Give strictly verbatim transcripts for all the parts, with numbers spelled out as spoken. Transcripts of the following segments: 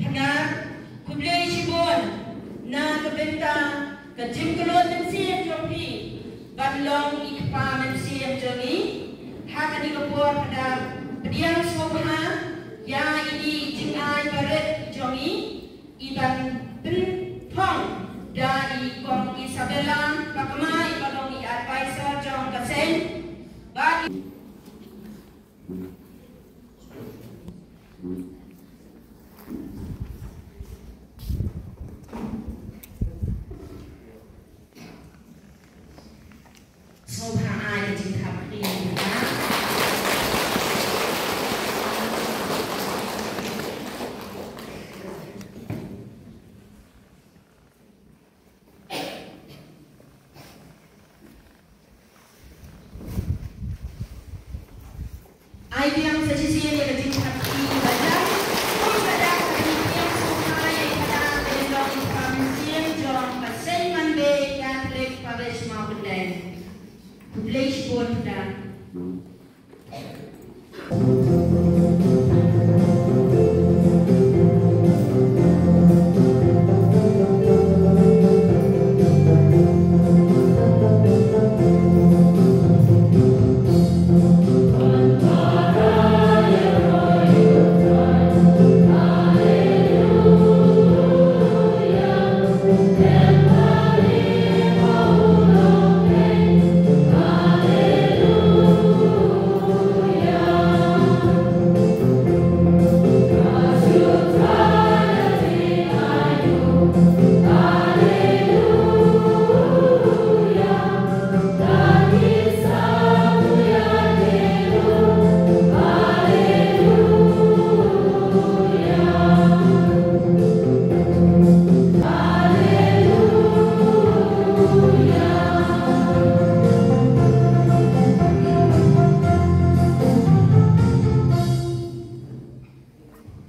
Phadar, khublei shibun na ka bynta ka jingkyllut mynsiem jong phi ban long i kpa mynsiem jong ngi. Ha kane ka por, Phadar, pdiang sngewbha ïa i jingai barit jong ngi, i ban pynthong da i Kong Isabella Pakma, i ba long i advisor jong ka seng. Bad sngewbha ai ka jingthap ïa i. Ai biang sa shisien ïa ka jingthap ïa i Phadar. Kum ka dak ka jingbiang sngewbha ïa i Phadar, i long i Kpa Mynsiem jong ka Saint Monday Catholic Parish Mawkynrein. Khublei shibun Phadar.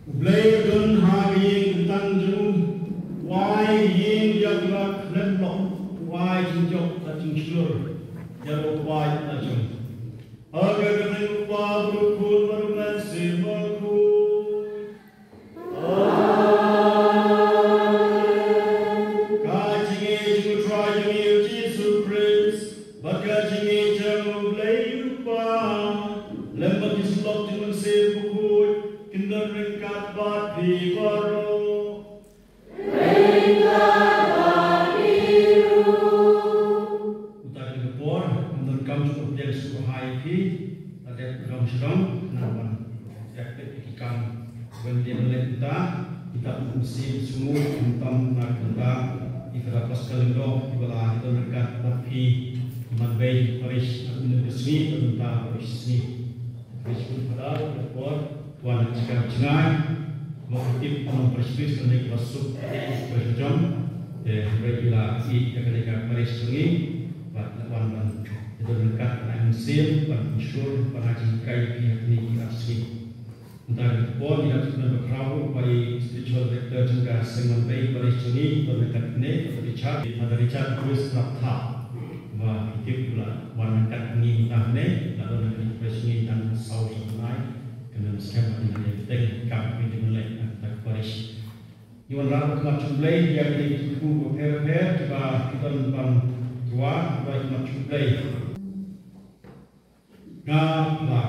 U Blei u don ha ka ïing kyntang jong u. Wai ïing ïa ka la khlem lok, wai jingjop ka jingshlur ïa u wai na jong. Ha ka kyrteng u Kpa bad u Khun bad u Mynsiem Bakhuid. Ka jingngeit jong u Trai jong ngi u Jisu Khrist bad ka jingngeit jong u Blei u Kpa lem bad ki symbol jong u Mynsiem Bakhuid kin don ryngkat bad phi baroh. Uta ka por, ym don kam shuh ban pdiang sngewbha ïa phi, la dep ka kam sha dong, khnang ban ïa peit ïa ki kam ban dei ban leit mynta, kita ki mynsiem sngewbha, khamtam na ka bynta i Father Pascal Lyngdoh, i ba la ïadon ryngkat bad phi, i man bei parish, na ka bynta ka sngi, na ka bynta parish sngi. Parish Father, ka por, wan jingkam jngai, mo tip nong parish priest kane ka suk, parish jong, te hynrei ila i ka kane ka parish jong ngi, Bad la wan ban ïadon ryngkat bad ai mynsiem ban ïashur ban ai jinghikai ïa phi ha kine ki ar sngi. Mynta ka por ngi dap ban pynpaw ba i spiritual director jong ka seng Mawbei Parish jong ngi, don ryngkat kane, Doctor Richard, Father Richard Louis Raptha. Ba i tip la wan ryngkat ngi mynta kane, la don ryngkat kane jong ngi tang saw sha bnai, kane skhem ba ngi la ïa bteng kam pynjah mynlei na ka parish. Ngi wanrah ka khmat jong U Blei ïa kine ki jingthmu bapher bapher kiba ki don ban kyua, kiba ïa khmat jong U Blei. Nga ba.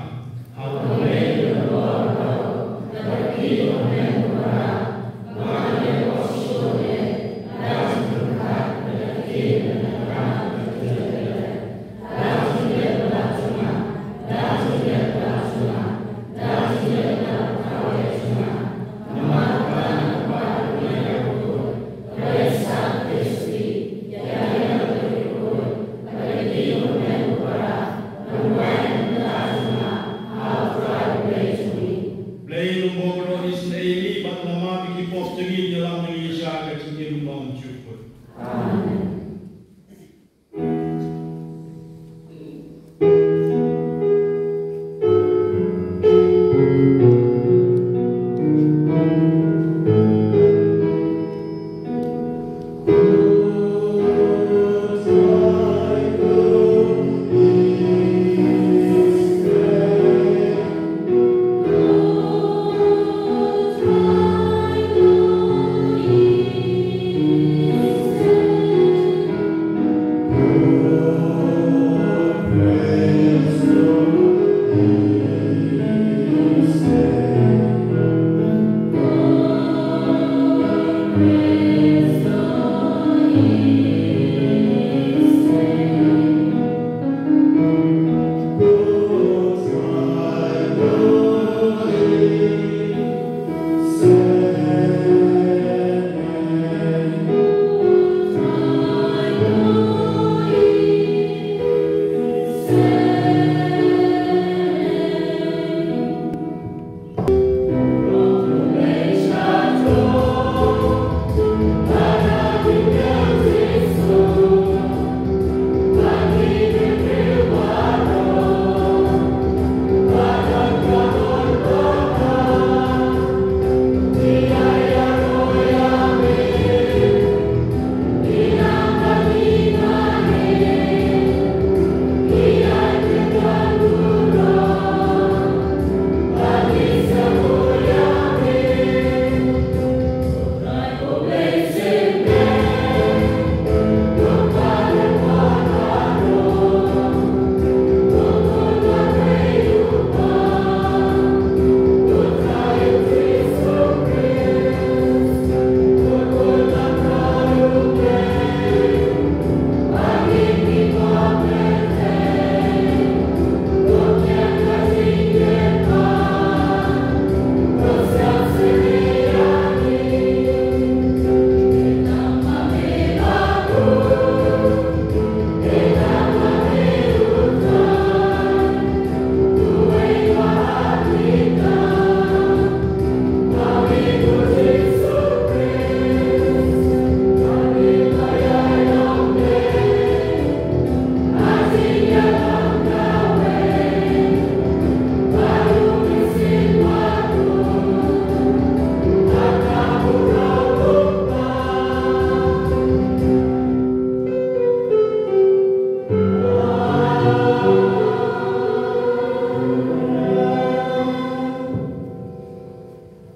Blei un bor ïa ngi, isynei ïa ngi bad namar ba ki pop jong ngi ïalam ïa ngi sha ka jingim bymjukut. Amen.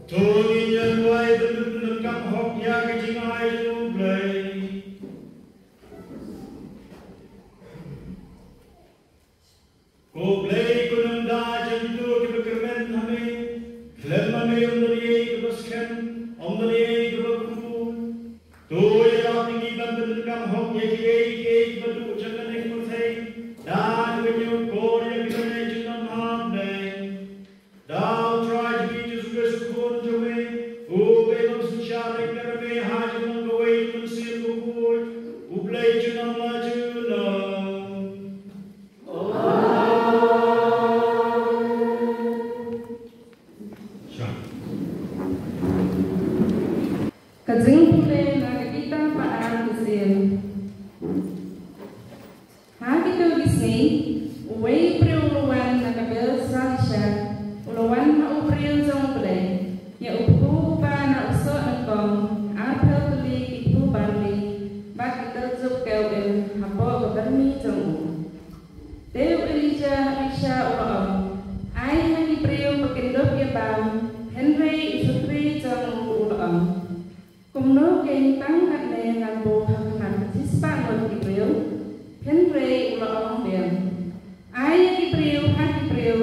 To ngin ïa duwai ban pyndonkam hok ïa ka jingai jong U Blei. Ko Blei, ko nongda jong kito kiba kyrmen ha me, khlem ma me ym don ei ei kaba skhem, ym don ei ei kaba khuid. To ïarap ïa ngi ban pyndonkam hok ïa kiei kiei kiba duh jong kane ka pyrthei, da kaba ñiewkor ïa ka jingim jong ngi ha Blei. Da U Trai jong ngi Jisu Khrist U Khun jong me, uba im synshar ryngkat bad me ha ka jinglong kawei ka Mynsiem Bakhuid, U Blei junom la junom. Uwei u briew u la wan na ka bel Salisha, u la wan ha u briew jong U Blei, ïa u kpu uba na u soh nyngkong, arphew tylli ki kpu barli, bad ki tyrjup kewin hapoh ka byrni jong u. Te u Elijah, Elisha u la ong, ai ha ki briew ba kin dup ïa bam, hynrei u shakri jong u u la ong, kumno kein tang katne ngan buh ha khmat ka shispah ngut ki briew? Hynrei u la ong biang, ai ïa ki briew ha ki briew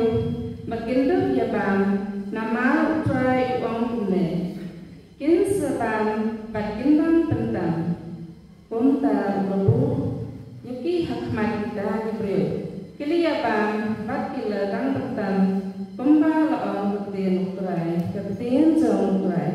ba kin dup ïa bam, namar U Trai u ong kumne, kin sa bam bad kin dang pyntam. Kumta u la buh ïa ki ha khmat kita ki briew. Ki la ïa bam bad ki la dang pyntam, kumba la ong ka ktien U Trai, ka ktien jong U Trai.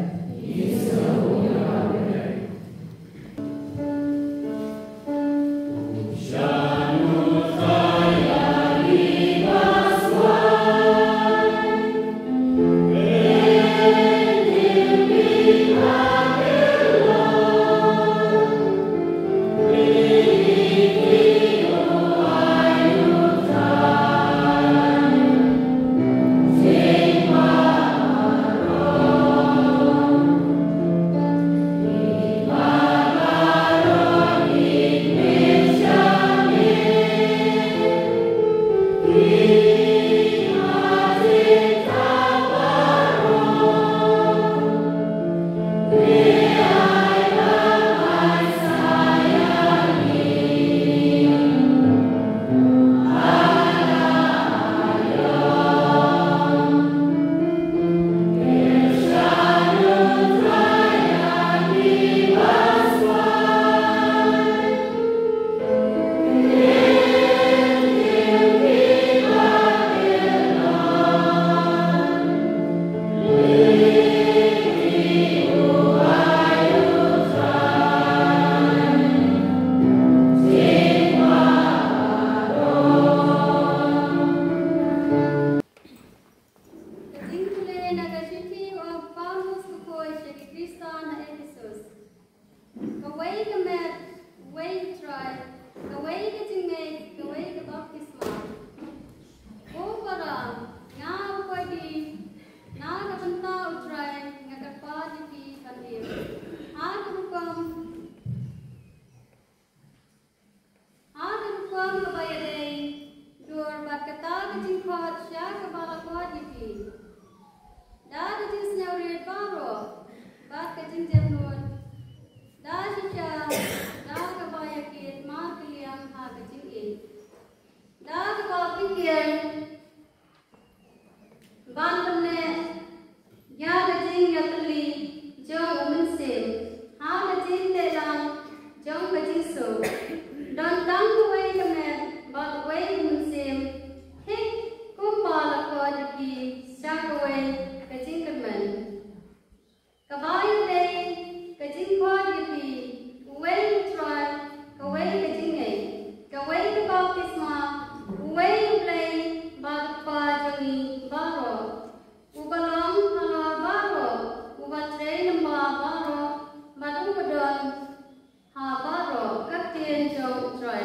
Ka jingpule na ka shithi u Paulus bakhuid sha ki Khristan ha Ephesus. Kawei ka met, uwei U Trai, kawei ka jingngeit, kawei ka baptisma. Ko para, nga u Pagi, na ka bynta U Trai nga kyrpad ïa phi ban im ha ka rukom, ha ka rukom kaba ïadei dur bad kata ka jingkhot sha kaba la khot ïa phi. Da ka jingsngewrit baroh bad ka jingjemnud, da shisha, da kaba ïakit markylliang ha ka jingïeit, da kaba pynïeng ban pynneh ïa ka jingïatylli jong U Mynsiem ha ka jingteh lang jong ka jingsuk. Don tang uwei ka met bad uwei U Mynsiem, thik kumba la khot ïa phi sha kawei ka jingkyrmen. Kaba ïadei ka jingkhot ïa phi, uwei U Trai, kawei ka jingngeit, kawei ka baptisma, uwei U Blei bad U Kpa jong ngi baroh, uba long halor baroh, uba trei lyngba baroh, bad uba don ha baroh. Ka ktien jong U Trai.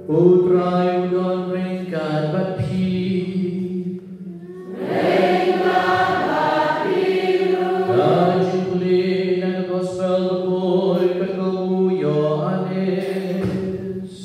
U Trai u don ryngkat bad phi. Ka jingpule na ka Gospel bakhuid katkum u Ïoannis.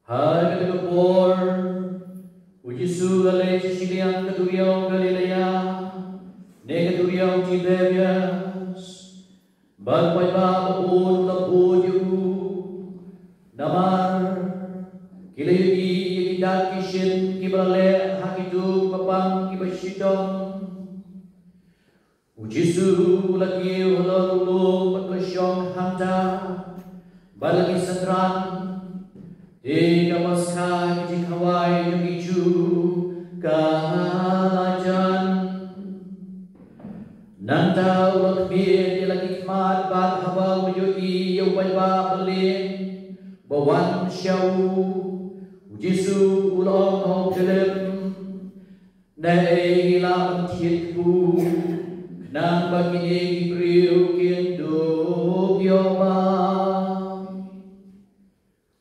Ha kata ka por, u Jisu u la leit sha shiliang ka duriaw Galilea, ne ka duriaw Tiberias. Bad u paidbah babun u la bud ïa u, namar ki la ïohi ïa ki dak ki shin kiba la leh ha kito ki paidbah kiba shitom. U Jisu u la kiew halor u lum bad u la shong hangta bad la ki synran. Te ka Paskha, ka jingkhawai jong ki Jiw, ka la jan. Nangta u la khmih ïa la ki khmat bad haba u la ïohi ïa u paidbah balit ba wan sha u, u Jisu u la ong ha u Philip, naei ngi lah ban thied kpu khnang ba kine ki briew kin dup ïoh bam?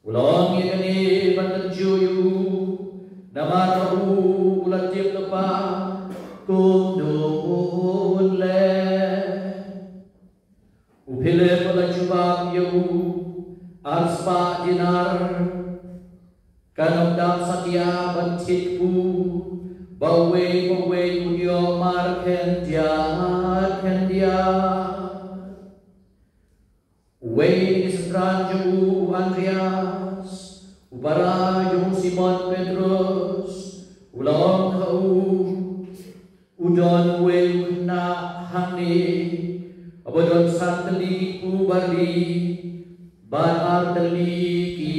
U la ong ïa kane ban tynjuh ïa u, namar ba u u la tip lypa kumno un leh. U Philip u la jubab ïa u, arspah dinar. Kan ym dap satia ban thied kpu ba uwei pa uwei un ïoh mar khyndiat khyndiat. Uwei na ki synran jong u, u Andreas, u para jong u Simon Petrus, u la ong ha u, u don uwei u khynnah hangne uba don san tylli ki kpu barli bad ar tylli ki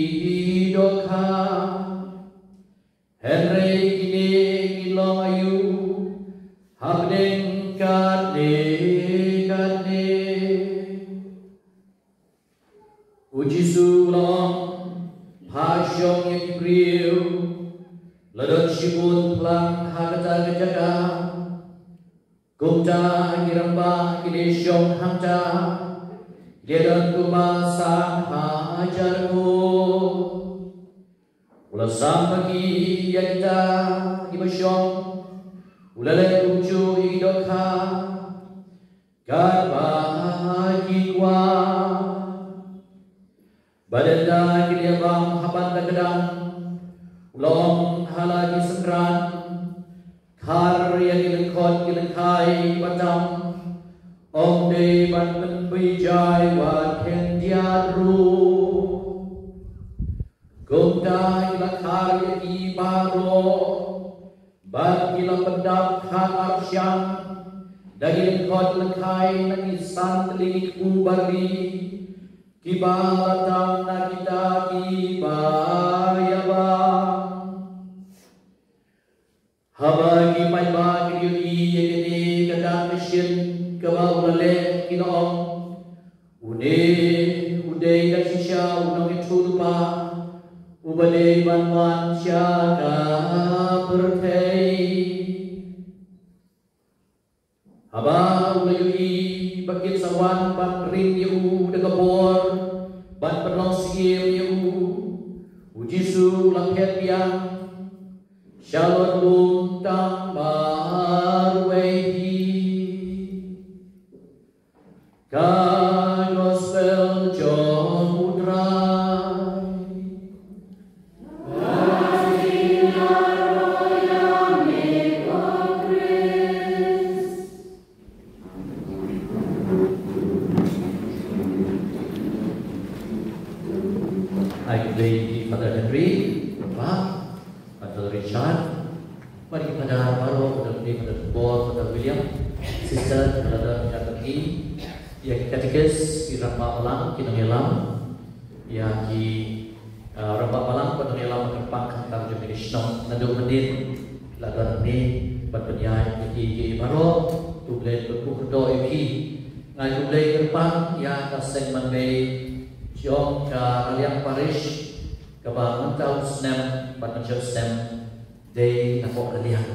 dohkha. Hynrei kine ki long aïu hapdeng katne katne? U Jisu u la ong, pha shong ïa ki briew. La don shibun phlang ha kata ka jaka. Kumta ki rangbah ki la shong hangta, ki la don kumba san hajar ngut. U la sam baki ïa kita kiba shong, u la leh kumjuh ïa ki dohkha katba ki kwah. Bad ynda ki la ïa bam ha bynta ka dang, u la ong ha la ki synran, khar ïa ki lyngkhot ki lyngkhai kiba tam, ym dei ban pynbeit jai wat khyndiat ruh. Kumta ki la khar ïa ki baroh bad ki la pyndap khat ar shan da ki lyngkhot lyngkhai na ki san tylli ki kpu barli kiba la tam na kita kiba ïa bam. Haba ki paidbah ki la ïohi ïa kane ka dak ka shin kaba u la leh, ki la ong, une u dei da shisha u nongïathuhlypa uba dei ban wan sha ka pyrthei. Haba u la ïohi ba kin sa wan ban ring ïa u da ka bor, ban pynlong syiem ïa u, u Jisu u la phet biang shalor lum tang marwei hi. Ka Gospel jong u Trai. Ai khublei ïa Father Henry, Papa, Father Richard, bad ki Father baroh, Father Henry, Father Paul, Father William, Sister, Brother, Father Henry, ïa ki katekis, ki rangbah balang, ki nongïalam, ïa ki, ah, rangbah balang bad nongïalam ba kyrpang khamtam jong kane ka shnong, naduh mynnin la don hangne ban pynïaid ïa ki, ki baroh. Khublei, kyrpad ïa phi. Nga ai khublei kyrpang ïa ka seng manbei jong ka Raliang Parish, kaba mynta u snem bad mynshwa snem dei na pdeng Raliang.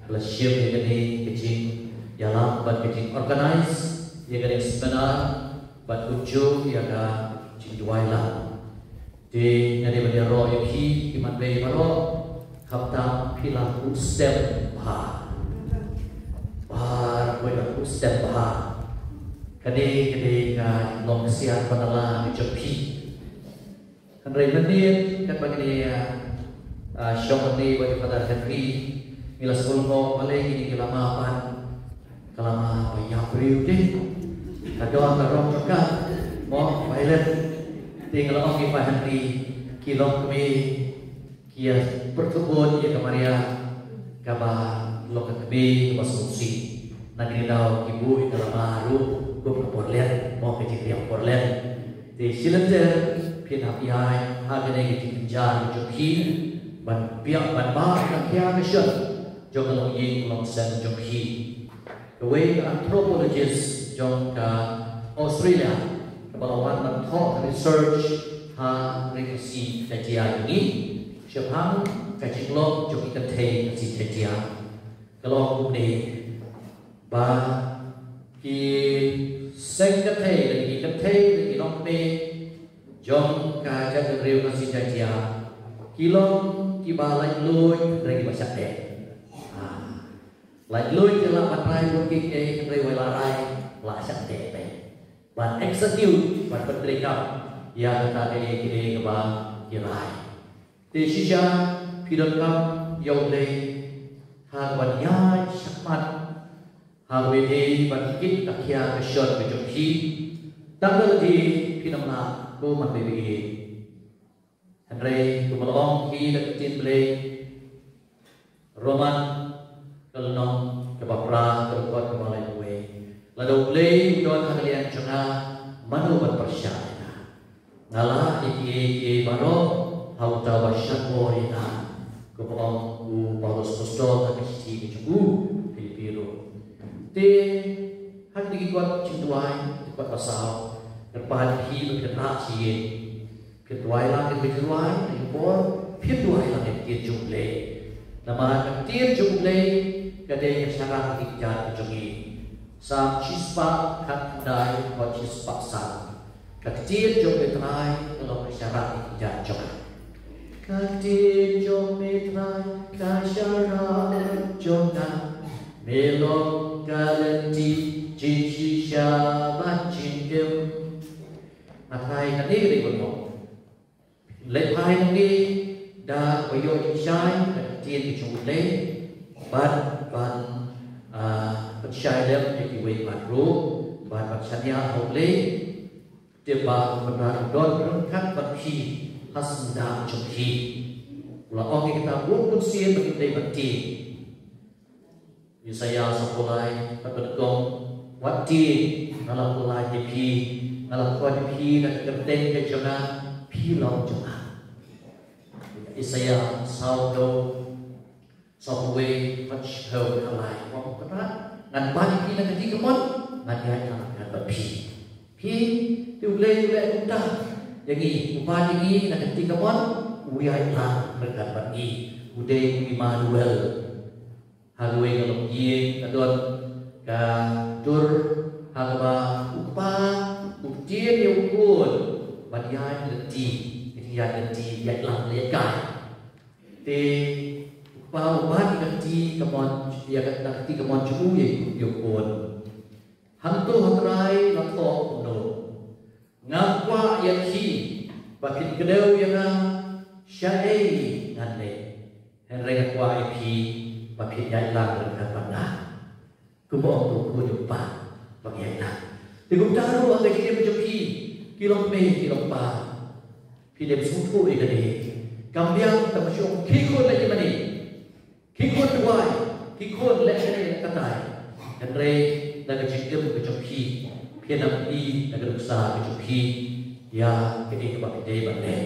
Ba la shim ïa kane ka jingïalam bad ka jingorganize ïa kane ka seminar bad kumjuh ïa ka jingduwai lang. Te nga dei ban ïaroh ïa phi ki manbei baroh, khamtam phi la khuslem bha. Baroh phi la khuslem bha. Kane ka dei ka long ka sian ba la ka jong phi. Hynrei mynnin katba kane, ah, shong hangne bad i Father Henry, ngi la sngewlyngngoh balei kine ki lama pan ka lama ba ïap briew te. Ka don ka rong jong ka, mo, violet. Te nga la ong ïa i Father Henry, ki long kmie, ki ïa pyrthuh bun ïa ka Maria kaba long ka kmie kaba sngewsih. Na kine ki daw ki buh ïa ka lama ruh kum ka porlak, mo, ka jingriam porlak. Te shi lynter phin hap ïaid ha kane ka jingkynjah ka jong phi ban biang ban bah ïa ka shon jong ka longïing longsem jong phi. Kawei ka anthropologist jong ka Australia kaba la wan ban thoh research ha ri Khasi Jaiñtia jong ngi shaphang ka jinglong jong ki kynthei Khasi Jaiñtia, ka la ong kumne ba ki seng kynthei lane ki kynthei lane ki longkmie jong ka jaitbynriew Khasi Jaiñtia ki long kiba laitluid hynrei kiba shah teh. Ah. Laitluid te lah ban rai bun kiei kiei hynrei wat la rai lah shah teh te. Ban execute, ban pyntreikam ïa kata kaei kaei kaba ki rai. Te shisha phi donkam ïa U Blei ha kaba ïaid shakhmat ha kaba ïadei bad ka kit ka khiah ka shon ka jong phi. Tang da lade phin ym lah, ko man baby. Hynrei kumba la ong hi da ka ktien Blei, Roman ka lynnong kaba phra ka dkhot kaba laiphew wei. Lada U Blei u don ha ka liang jong nga, mano ban pyrshah ïa nga? Nga lah ïa kiei kiei baroh ha uta uba shah bor ïa nga, kumba ong u Paulus Apostol ha ka shithi ka jong u Philippi ruh. Te ha kine ki kot jingduwai, ki kot ba saw, kyrpad ïa phi ban kynrad sha ïing. Phin duwai lang ïa ka jingduwai, ïa ka por, phin duwai lang ïa ka ktien jong U Blei. Namar ka ktien jong U Blei ka dei ka sharak ïa ka jingkynjah ka jong ngi. Salm shispah khatkhyndai, dkhot shispah san. Ka ktien jong me Trai ka long ka sharak ïa ka jingkynjah jong nga. Ka ktien jong me Trai ka sharak jong nga. Me long ka lynti jingshisha bad jingim. Nga tharai kane ka dei kaba long. Leit phai nangne da kaba ïoh jingshai ka ktien ka jong U Blei bad ban, ah, pynshai lem ïa kiwei pat ruh bad ban shaniah ha U Blei. Te ba U Blei un don ryngkat bad phi ha syndah jong phi. U la ong ïa kata bun bun sien ba ngin dei ban tieng. Isaïah sawphew lai, kata ka dkhot, wat tieng, nga la pyllait ïa phi, nga la khot ïa phi na ka kyrteng ka jong nga, phi long jong nga. Isaïah sawphew, sawphew wei, khat shiphew khatlai, wat kata, ngan bat ïa phi na ka kti kamon, ngan ïaid lang ryngkat bad phi. Phi, te U Blei u leh kumta ïa ngi, u bat ïa ngi na ka kti kamon, u ïaid lang ryngkat bad ngi, u dei u Immanuel. Ha kawei ka longïing ka don ka dur ha kaba u kpa u ktien ïa u khun ban ïaid lynti, ïaid lynti, ïaid lang leit kai. Te u kpa u bat ïa ka kti kamon, ïa ka kti kamon jong u ïa u khun. Hangto ha Trai la thoh kumno. Nga kwah ïa phi ba phin kdew ïa nga, shaei ngan leit. Hynrei nga kwah ïa phi ba phin ïaid lang ryngkat bad nga. Kumba ong u khun u kpa ba ngi ïaid lang. Te kumta ruh ha ka jingim jong phi, ki longkmie ki longkpa, phi dei ban sngewthuh ïa kane. Kam biang tang ba shu ong khie khun leit ïa mane. Khie khun duwai, khie khun leh kane leh katai. Hynrei na ka jingim ka jong phi, phi nang ïohi na ka nuksa ka jong phi ïa kaei kaba phi dei ban leh.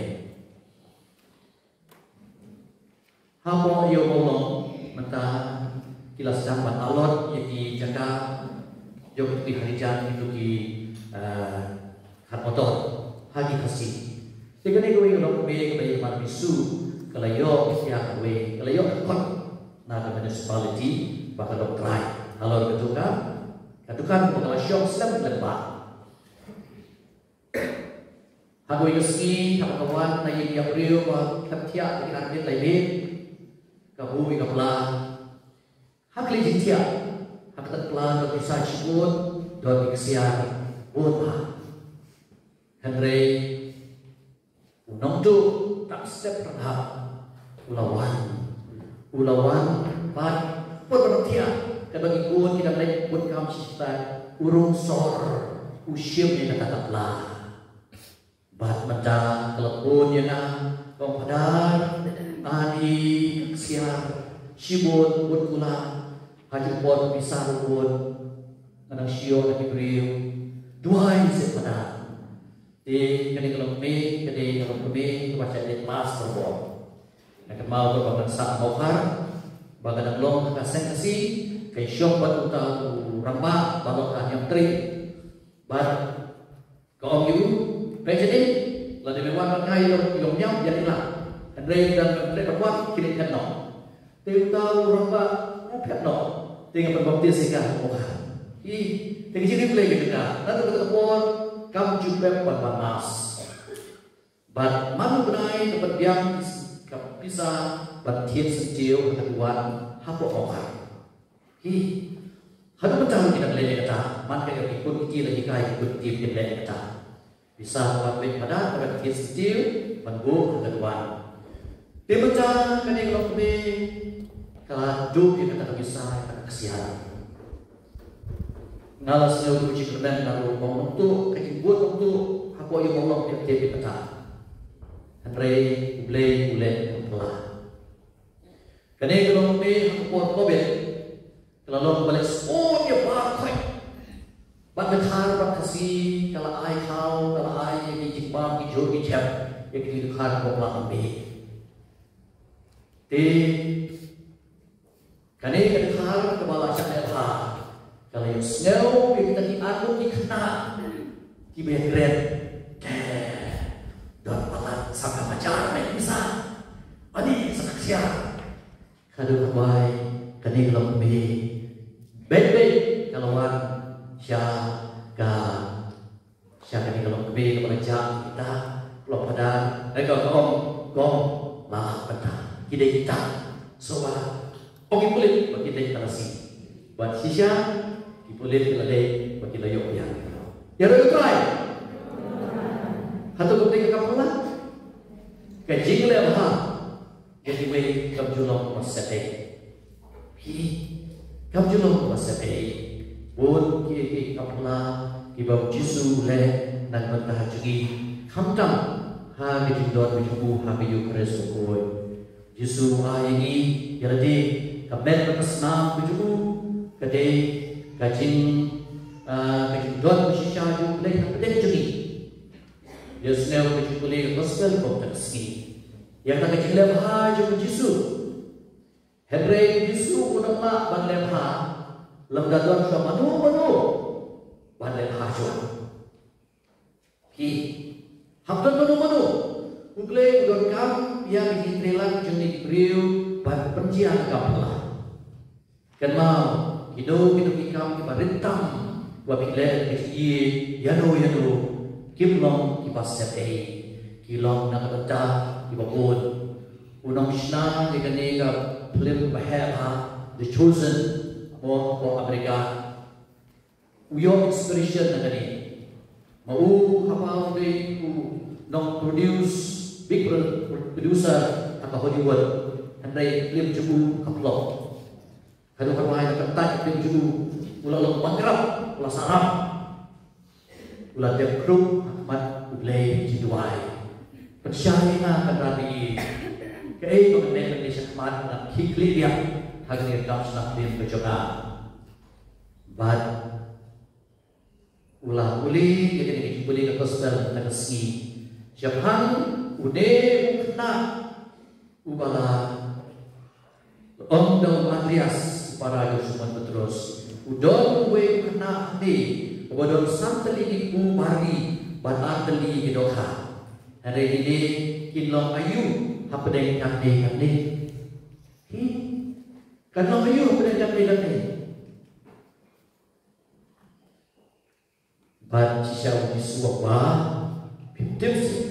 Hapoh ïa u bawlong mynta Ki la sdang ban allot ïa ki jaka jong ki Harijan, kito ki, eh, khar motor ha ki Khasi. Te kane kawei ka longkmie kaba ïa mar bisu ka la ïoh ïa kawei, ka la ïoh ka kot na ka municipality ba ka dok trai halor ka dukan, ka dukan kaba ka la shong slem lem bad ha kawei ka sngi, haba ka wan na ïing ïa briew ba khlem thiah da ki ar miet lai miet, ka buh ïa ka pla ha ka lieng jingthiah. Ha kata ka pla don ki pisa shibun, don ki ksiar bun bha. Hynrei u nongtuh tang step pyrshah u la wan. U la wan bad put ban thiah. Katba ki khun ki dang leit bun kam shi step, u rung sor, u shim ïa kata ka pla. Bad mynta ka la phone ïa nga, ka ong, "Phadar, ani ksiar shibun bun kular, ha ki por pisa ruh bun, nga dang shu ïoh na ki briew. Duwai seh Phadar." Te kane ka longkmie, kane ka longkmie kaba shah dei class four. Nga kynmaw ba ngan sah Mawkhar, ba nga dang long ha ka seng Khasi, ka shong bad uta u rangbah ba long ha Niamtre. Bad ka ong ïa u, "Peit shane, lada me wan ban ngai ïa u Niam, ïa u Niam, ïa u Niam." Hynrei lada mem treh ban wan, khie leit phet noh. Te uta u rangbah u phet noh. Te nga pynbaptis ïa ka ha Mawkhar. Hi, te ka jingim lei ka jaka. Naduh kata ka por kam ju pep ban wan mass. Bad man u bnai ka pynbiang ka pisa ban thied syntiew ha ka duwan hapoh Mawkhar. Hi, haduh mynta ruh ki dang leh ïa kata, man ka ïa ki khun ki la hikai ki khun ki kin leh ïa kata. Pisa ba pynbeit Phadar ban thied syntiew ban buh ha ka duwan. Te mynta kane ka longkmie ka la duh ïa kata ka pisa, ïa kata ka ksiar. Nga la sngew ruh jingkyrmen, nga ruh ong nongtuh, ka jingbud nongtuh hapoh ïing mawlong ïa kata. Hynrei U Blei u leh kam pla. Kane ka long kane ha ka por Covid. Ka la long ba leh sport ïa baroh khoit. Bad ka Khar bad Khasi ka la ai khaw, ka la ai ïa ki jingbam ki jur ki jep ïa ki Khar ba la pynbeit. Te kane ka Khar kaba la shah leh bha ka la ïohsngew ïa kita ki arngut ki khynnah kiba ïakren. Te don palat sa ka bajar ne pisa. Ani sa ka ksiar. Ka dei kawei, kane ka long kmie. Beit beit ka la wan sha ka, sha kane ka long kmie kaba la jah kita, long Phadar, eh, ka ong, kong, la lah bynta. Ki dei kita. So ba ong ki pulit ba ki dei ka lasi. Bad shisha ki pulit ki la dei ba ki la ïoh biang. Ïa ro ïa trai. Hato ka dei ka kam pula? Ka jingleh bha. Ka dei wei kam ju long ba sep ei. Hi, kam ju long ba sep ei. Bun kiei kiei ki kam pula kiba U Jisu u leh na ka bynta jong ngi. Khamtam ha ka jingdon ka jong u ha ka Eukharist bakhuid. Jisu u ai ïa ngi ïa lade ka met bad ka snam ka jong u, ka dei ka jing, ah, ka jingdon ka shisha jong U Blei hapdeng jong ngi. Ïohsngew ka jingpule ka gospel kumta ka sngi. Ïa kata ka jingleh bha jong U Jisu. Hynrei U Jisu um lah ban leh bha lymda don shuwa mano mano ban leh bha shuwa. Hi. Hap don mano mano. U Blei u donkam ïa ka jingtrei lang jong ngi ki briew ban pynjia ka kam pula. Kynmaw, kino kino ki kam kiba rit tam ba phi leh, ka jingïeit ïano ïano, kim long kiba sep ei, ki long na ka bynta kiba bun. U nongshna ïa kane ka film ba heh ba The Chosen, mo, hapoh America, u ïoh inspiration na kane. Ma u haba u dei u nong produce, big pro-, producer ha ka Hollywood, hynrei film jong u ka flop. Haduh ka duwai ka kyntait ka film jong u, u la long bankrupt, u la sarap. U la dep khrum ha khmat U Blei jingduwai. Pynshai ïa nga Kynrad ïa ngi. Kaei ba ngan leh mynta sha khmat, ngan khih khlieh biang ha kane ka kam shna film ka jong nga. Bad u la pule ïa kane ka jingpule ka gospel mynta ka sngi. Shaphang une u khynnah uba la ong da u Andreas, Para jong u Simon Petros. U don uwei u khynnah hangne, uba don san tylli ki kpu bar ri, bad ar tylli ki dohkha. Hynrei kine kin long aïu hapdeng katne katne? Hi. Kan long aïu hapdeng katne katne? Bad shisha u Jisu u ong ba, phim tip shuh.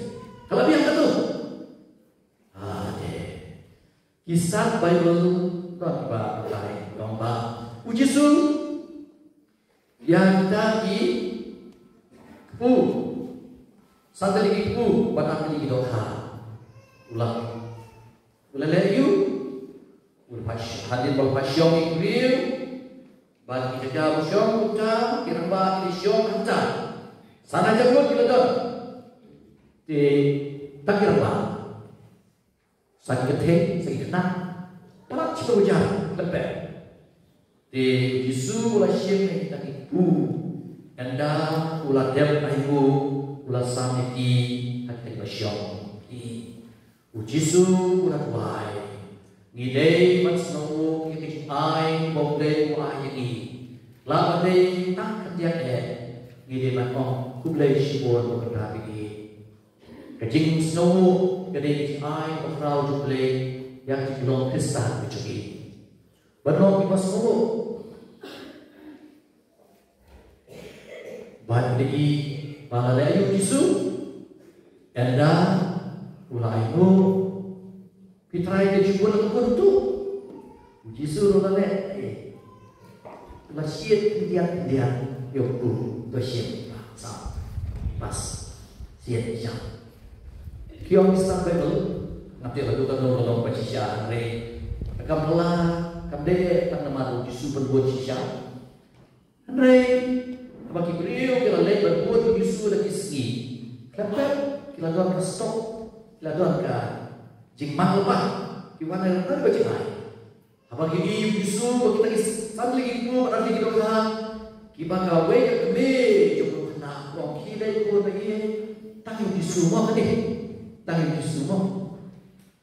Ka la biang katto. Ade. Ki stad Baibl, don ba lai, don ba. U Jisu, ïa kita ki kpu. San tylli ki kpu, bad ar tylli ki dohkha. U la. U la leh aïu? U la pha sh-, hadien ba la pha shong ïa ki briew. Bad ki kynja ba shong kumta, ki rangbah ki la shong hangta. San hajar ngut ki la don. Te, tang ki rangbah. Sa ki kynthei, sa ki khynnah. Palat shiphew hajar, khlem pep. Te, u Jisu u la shim ïa kita ki kpu. Ynda u la dep aiu, u la sam ïa ki, ha kita kiba shong. Ki U Jisu u la duwai. Ngi dei ban sngewnguh ïa ka jingai ba U Blei u ai ïa ngi. La ba dei tang khyndiat eh, ngi dei ban ong khublei shibun ba ka dap ïa ngi. Ka jingsngewnguh ka dei ka jingai ba khraw jong U Blei ïa ka jinglong Khristan ka jong ngi. Ban long kiba sngewnguh. Bad ïa ki ba la leh ïa u Jisu. Ynda u la ïoh. Ki trai ki ju bun la ka bun tu. U Jisu ruh la leh. Eh. La shit khyndiat khyndiat ïa u tu. To shit. Sa. Pas. Shit jam. Ki ong ki stad Baibl. Nga tip la tu ka long ka long ba shisha hynrei. Kam pala kam dei tang namar u Jisu pynbud shisha. Hynrei, haba ki briew ki la leit ban bud ïa u Jisu da ki sngi. Khlem pep, ki la don ka stok, ki la don ka jingmang lypa, ki wan na ka jingmang. Haba ki ïohi ïa u Jisu, ba kita ki san tylli ki kpu, bad ar tylli ki dohkha, kiba kawei ka kmie jong u khynnah, u ong khie leit bud ïa i, tang ïa u Jisu mo kane, tang ïa u Jisu mo.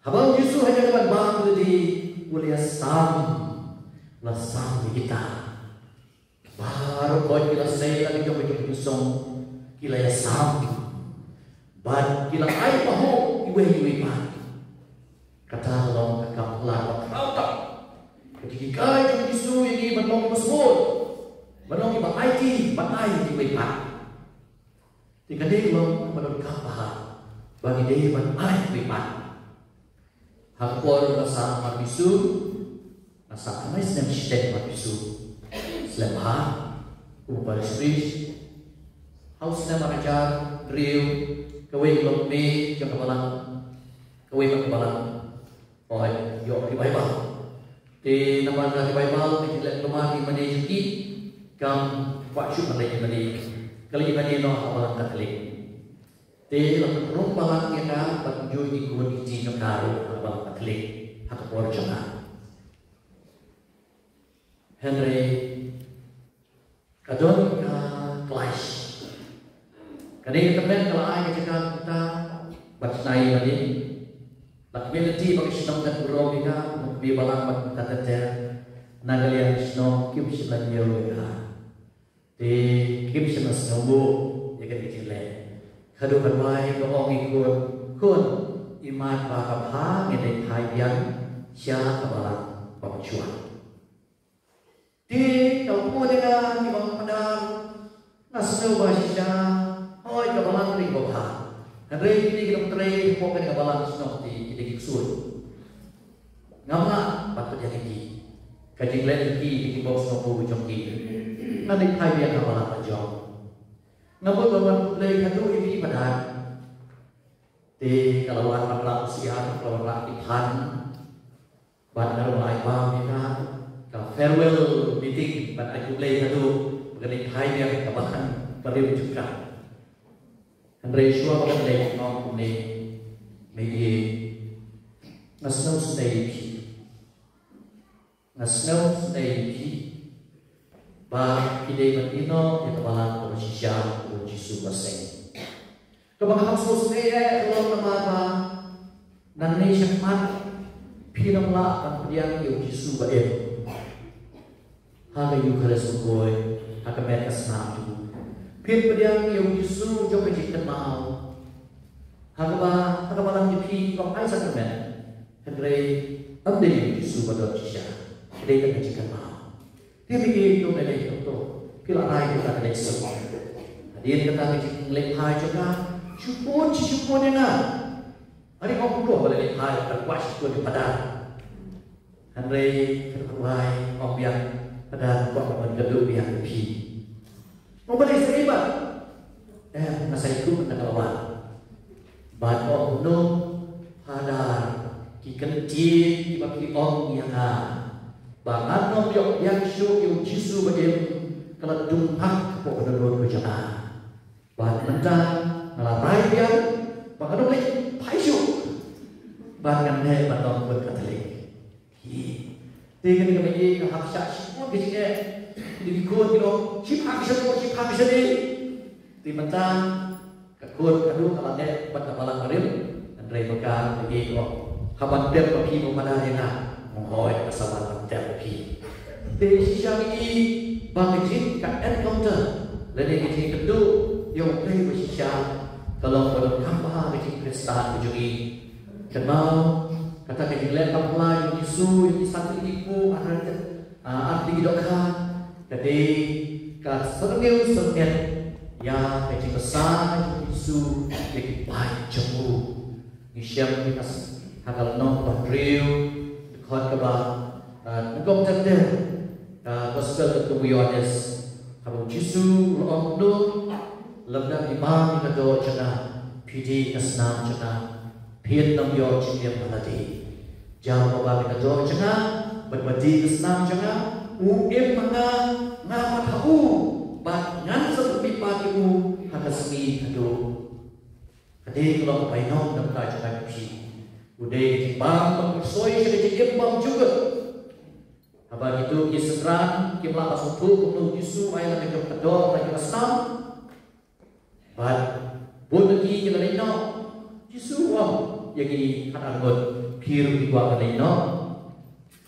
Haba u Jisu ha ïa ka ban bam ïa lade, u la ïasam, u la sam ïa kita. Baroh khoit ki la sei la ki jong ki jong ki song, ki la ïasam. Bad ki la ai pahuh iwei iwei pat. Kata ka long ka kam phylla ba khraw tam. Ka jinghikai jong u Jisu ïa ngi ban long kiba sngewbha. Ban long kiba aiti, ban ai iwei iwei pat. Te ka dei long kaba donkam bha. Ba ngi dei ban ai iwei iwei pat. Ha ka por nga sah markhmat Jisu, nga sah khyndai snem shiteng markhmat Jisu. Slem bha, kum u parish priest. Ha u snem ar hajar hynriew, kawei ka long kmie jong ka balang, kawei pat ka balang. Oi, ïoh ka Baibl. Te namar ka Baibl, ka jingleh kulmar jong i mane jong ki, kam kwah shuh ban leh i mane. Ka leh i mane noh ha balang Katholik. Te la pynrung balang ïa ka, bad kumjuh ki khun ki kti jong ka ruh ha balang Katholik ha ka por jong nga. Hynrei ka don ka clash. Kane ka tymmen ka la ai ka jaka kumta ban shna ïa i mane. La kmen lynti ba ka shnong kan burom ïa ka, kumba balang bad kumta ter ter. Na ka liang ka shnong kim shym la ñiew ïa ka. Te kim shym la sngewbha ïa kane ka jingleh. Haduh katba ka ong ïa i khun, khun, imat ba ka bha ngin ïa phai biang sha ka balang ba mynshuwa. Te ka la poi ïa nga, ïa nga, nga sngew ba shisha, hooid ka balang ka dei kaba bha. Hynrei kine ki dang trei hapoh kane ka balang shnong te ki dei ki ksuid. Ngam lah ban pdiang ïa ki. Ka jingleh jong ki, ki bok sngewbha jong ki. Ngan leit phai biang ha balang la jong. Nga mut ban wan khublei haduh ïa phi Pader. Te ka la wan ban rah u siar, ka la wan rah ki phan. Bad nga ruh nga ai bam ïa ka, ka farewell meeting, ban ai khublei haduh ba kan leit phai biang ha ka balang barim jong ka. Hynrei shuwa ba kan leit, nga ong kumne, Meidei, nga sngewsynei ïa phi. Nga sngewsynei ïa phi ba phi dei ban ïehnoh ïa ka balang kaba shisha kaba u Jisu u la seng. Kaba nga hap sngewsynei eh ka long namar ba nangne shakhmat phin ym lah ban pdiang ïa u Jisu ba im. ha ka Eukharist bakhuid, ha ka met ka snam jong u. Phin pdiang ïa u Jisu jong ka jingkynmaw. Ha kaba, ha kaba lam ïa phi ong ai sakramen. Hynrei ym dei u Jisu ba don shisha. Dei tang ka jingkynmaw. Te phi ïohi to ka dei to. Phi la rai to ka dei shisha. Hadien kata ka jingleh phai jong ka. Shu pun, shu pun ïa nga. Hari ong kumno ba leh phai, ka kwah shu pun ïa Phadar. Hynrei ka rwai ong biang, Phadar, kwah ban kynduh biang ïa phi. Mo balei sa ïa ba? Eh, nga sa ïathuh na ka lawan. Bad ong kumno, Phadar, ki kyntien kiba phi ong ïa nga ba ngan ym ïoh ïeng shuh ïa u Jisu ba im, ka la dung hak hapoh ka dohnud ka jong nga. Bad mynta nga la rai biang ba ngan ym leit phai shuh. Bad ngan leh ban long khun Katholik. Hi. Te kane ka mei ka hap shah shibun ka jingeh. Ki dei ki khun ki long shipang sha mo shipang sha dei. Te mynta ka khun ka dei ka la leh bad ka balang barim. Hynrei ba ka mei ka hap ban tep ba phi mo mana ïa nga. Mo hoi ka sa ban tep ba phi. Te shisha ngi i ba ka jing ka encounter lane ka jingkynduh ïa U Blei ba shisha ka long ba donkam bha ka jingkhristan ka jong ngi. Kynmaw kata ka jingleh kam pla ïa u Jisu ïa ki san tylli ki kpu, ar tylli, ah, ar tylli ki dohkha. Ka dei ka syrngiew syrngiat ïa ka jingbsa jong u Jisu ïa ki paid jong u. Ngi shem ïa ka s-, ha ka lynnong ba hynriew, dkhot kaba, ah, nyngkong ter ter, ah, Gospel katkum u Ïoannis. Haba u Jisu u la ong kumno, lymda phi bam ïa ka doh jong nga, phi die ïa ka snam jong nga, phin ym ïoh jingim ha lade. Ïa uba bam ïa ka doh jong nga bad uba die ïa ka snam jong nga, u im ha nga, nga pat ha u, bad ngan sa pynmihpat ïa u ha ka sngi haduh. Ka dei ka long ka bainong na ka bynta jong nga bad phi. U dei ka jingbam bad u soi sha ka jingim bymjukut. Haba kito ki synran kim lah ban sngewthuh kumno u Jisu u ai lade ka doh bad ka snam. Bad bun na ki ki la leit noh. U Jisu u ong ïa ki khatar ngut, phi ruh phi kwah ban leit noh?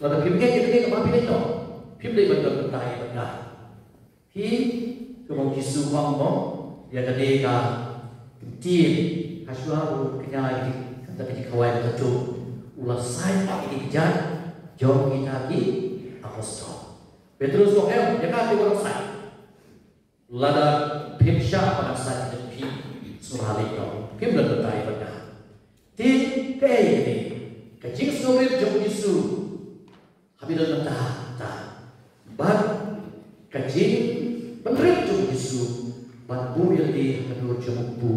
Lada phim ngeit ïa kane, kaba phi leit noh? Phim dei ban don bynta ïa nga. Hi, kumba u Jisu u ong mo, ïa kane ka ktien, ha shuwa u kñia ïa ka jingkhawai ba khatduh, u la sait ïa ki kjat jong kita ki apostol. Petrus u ong, em, ïa nga te u la sait. Lada phim shah ba ngan sait ïa phi, sngewbha leit noh. Phim don bynta ïa nga. Te kaei kane ka jingsngewrit jong u Jisu? Haba don mynta, mynta. Bad ka jingpynrit jong u Jisu ban buh ïalade ha ka dur jong u Kpu.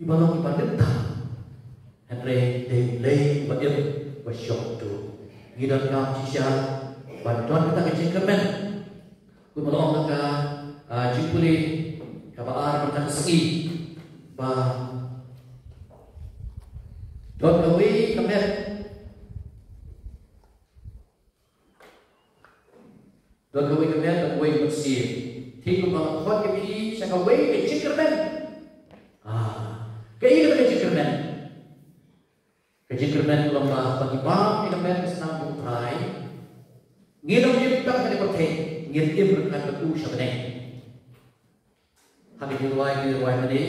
Iba long iba rit tam. Hynrei dei U Blei uba im, uba shong duh. Ngi donkam shisha ban don kata ka jingkyrmen. Kumba la ong ha ka, ah, jingpule kaba ar mynta ka sngi, ba don kawei ka met, don kawei ka met, don kawei ka mynsiem. Te kumba la khot ïa phi sha kawei ka jingkyrmen. Ah, kaei kata ka jingkyrmen? Ka jingkyrmen ka long ba, ba ngi bam ïa ka met ka snam jong U Trai, ngin ym im tang ha kane ka pyrthei, ngin im ryngkat bad u sha bneng. Ha ka jingrwai, ka jingrwai mynne.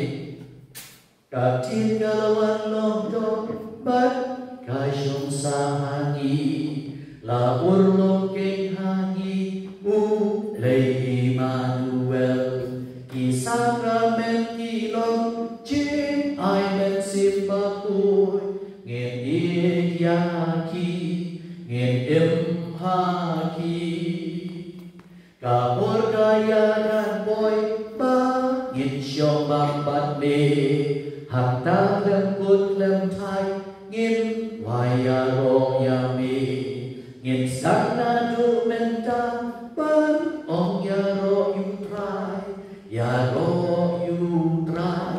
Ka ktien ka la wan long doh bad ka shong sah ha ngi, la urlong keiñ ha ngi U Blei Immanuel. Ki sakramen ki long jingai Mynsiem Bakhuid. Ngin ïeit ïa ki, ngin im ha ki. Ka por ka ïa dang poi ba ngin shong bam bad me. Hangta khlem kut khlem thait ngin wai ïaroh ïa me. Ngin sdang naduh mynta ban ong ïaroh ïa U Trai, ïaroh ïa U Trai,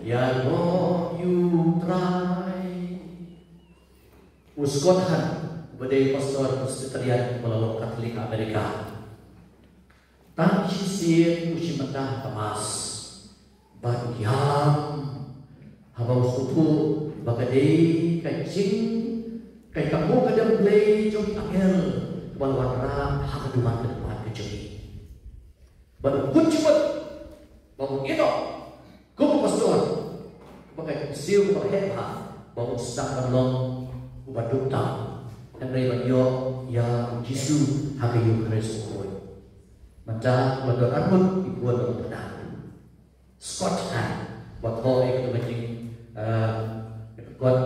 ïaroh ïa U Trai. U Scott Hahn, uba dei pastor Presbyterian ba la long Katholik ha Amerika. Tang shisien u shim bynta ha ka Mass. Bad u ïam haba u sngewthuh ba ka dei ka jing, ka, ka mukadem Blei jong ki angel kaba la wanrah ha ka duwan ka duwan. Ban kut jingmut ba un ïoh kum u pastor ba ka siew ba heh bha, ba un sdang ban long uba duk tam. Hynrei ban ïoh ïa u Jisu ha ka Eukharist bakhuid. Mynta ba don arngut ki khun ba pynah. Scott Hahn, ba thoh ïa ka jing, eh, ka kot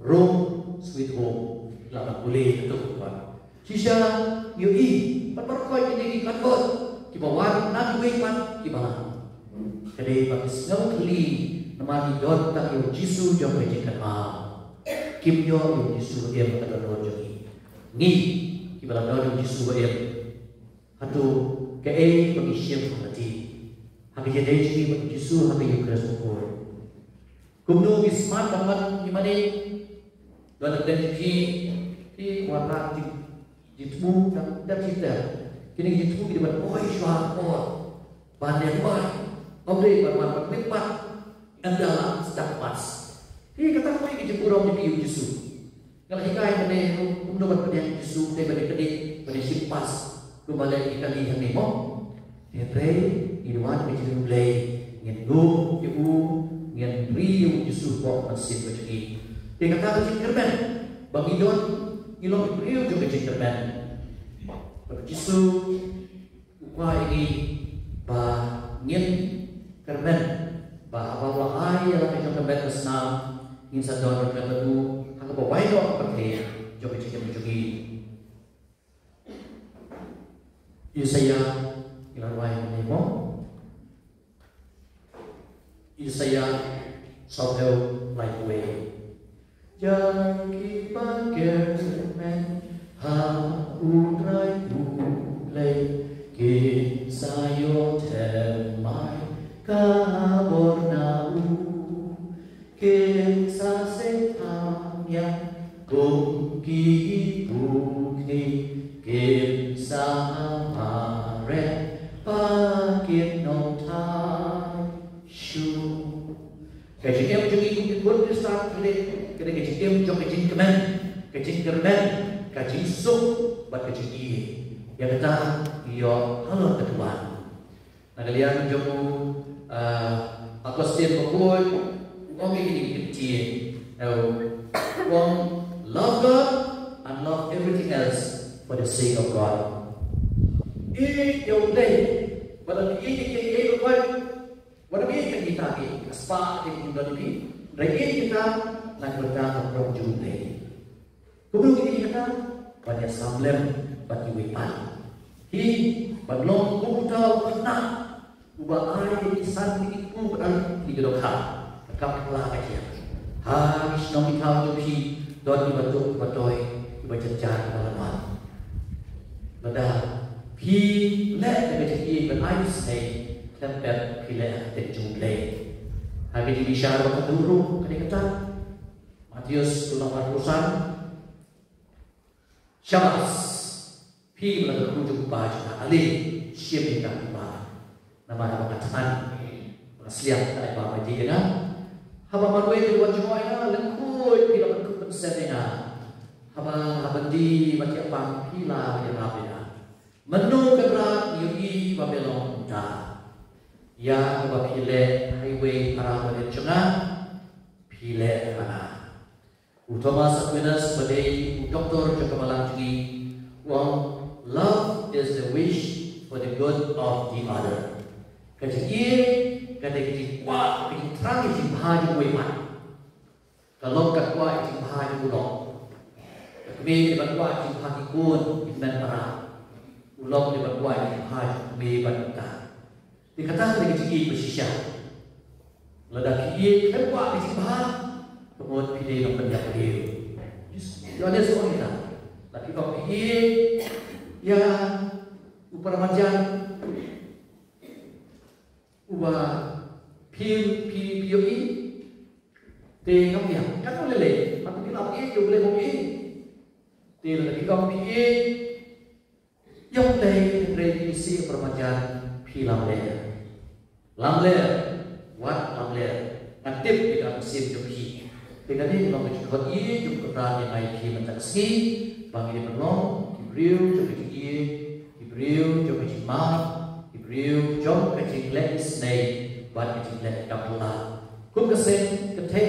Rome Sweet Home, la ban pule ka tuk ba shisha ïohi, pat baroh kine ki convert kiba wan na kiwei pat ki balang. Ka dei ba ki sngew khlieh namar ki don tang ïa u Jisu jong ka jingkynmaw. Kim ïoh ïa u Jisu ba im ha ka dohnud jong ngi. Ngi kiba la don ïa u Jisu ba im, hato kaei ba ngi shim ha lynti ha ka jingïadei jong ngi bad u Jisu ha ka Eukharist bakhuid? Kumno ngi smat ban wan ïa mane? Don la dang ki ki wan rat ki jingthmu dang dang ki ter. Kine ki jingthmu ki dei ban poi shuwa por ban ïa duwai. Ym dei ban wan ban mih pat ynda la sdang Mass. Hi kata kawei ka jingburom jong ki ïa u Jisu. Nga la hikai mynne kumno ban pdiang Jisu, te ban ïa kane ban ïa shim Pass kumba leh ïa kane hangne mo. Hynrei ngi wan ka jingim Blei, ngin lum ïa u, ngin ri ïa u Jisu hapoh ka mynsiem ka jong ngi. Te kata ka jingkyrmen ba ngi don, ngi long ki briew jong ka jingkyrmen. Ba u Jisu u kwah ïa ngi ba ngin kyrmen ba haba u la ai ïa la ka jong ka met ka snam, ngin sa don ryngkat bad u ha kaba wai noh ka pyrthei jong ka jingim jong ngi. Isaïah, ngi la rwai mynne mo. Isaïah sawphew laiphew wei. Ïa kiba kyrmen ha U Trai U Blei kin sa ïoh thymmai ka bor na u, kin sa sngewthuh ïa kum ki pukni, kin sa mareh ba kin ym thait shuh. Ka jingim jong ngi kum ki khun Khristan ka dei, ka dei ka jingim jong ka jingkmen, ka jingkyrmen, ka jingsuk bad ka jingïeit. Ïa kata ngi ïoh halor ka duwan. Na ka liang jong u, ah, Augustine bakhuid, u ong ïa kine ki ktien. Eh, u ong, "Love God and love everything else for the sake of God." Ïeit ïa U Blei, wat la ïeit ïa kiei kiei baroh, wat la ïeit ïa kita ki, ka spah ki, ki don ki, hynrei ïeit kita na ka bynta ka burom jong U Blei. Kumno ngi ïeit ïa kata? Ban ïasam lem bad kiwei pat. Hi, ban long kum uta u khynnah uba ai ïa ki san ki kpu bad ki dohkha. Ka kam pla ka jia. Ha ki shnong ki thaw jong phi don kiba duk kiba doi, kiba jan jan, kiba lamar. Lada phi leh da ka jingïeit ban ai isynei, khlem pep phi leh ha ka ktien jong U Blei. Ha ka jingbishar ba khatduh ruh ka dei kata. Mathaios duna arphew san. Shabas. Phi ba la dei u kpu jong u kpa jong nga, ale shim ïa ka kpa. Namar haba nga thngan, ba nga sliang, ka ai kpa ba dei ïa nga. Haba marwei phi la wan jngoh ïa nga, lyngkhuid phi la pynkhuid pynsem ïa nga. Haba nga hap ban die ba thiah pang, phi la ïarap ïa nga. Mynno Kynrad, ngi ïohi ba me long kumta. Ïa kaba phi leh ha iwei para bangeit jong nga, phi leh ha nga. U Thomas Aquinas ba dei u doktor jong ka balang jong ngi u ong, "Love is the wish for the good of the other." Ka jingïeit ka dei ka jingkwah, ka jingthrang ïa ka jingbha jong uwei pat. Ka lok ka kwah ïa ka jingbha jong u lok. Ka kmie ka dei ban kwah ïa ka jingbha ki khun, ki hynmen para. U lok ka dei ban kwah ïa ka jingbha jong u kmie bad u kpa. Te kata ka dei ka jingïeit ba shisha. Lada phi ïeit, phi kwah ka jingbha, ka mut phi dei nongpynïap briew. Ïoannis u ong ïa kata. Lada phi kwah, phi ïeit ïa u paramarjan uba phi, phi, phi ïohi, te ngam ïa. Katno lei lei, ma phi la ïeit ïa u Blei, bym ïeit. Te lada phi kwah, phi ïeit ïa U Blei, hynrei phi isih paramarjan, phi lamler. Lamler, wat lamler. Nga tip ïa ka mynsiem jong phi. Te kane ka long ka jingkhot ïeit jong U Kynrad ïa nga ïa phi mynta ka sngi, ba ngin ïa pynlong ki briew jong ka jingïeit, ki briew jong ka jingmap, ki Briew jong ka jingleh isynei bad ka jingleh ka pla. Kum ka seng ka thei,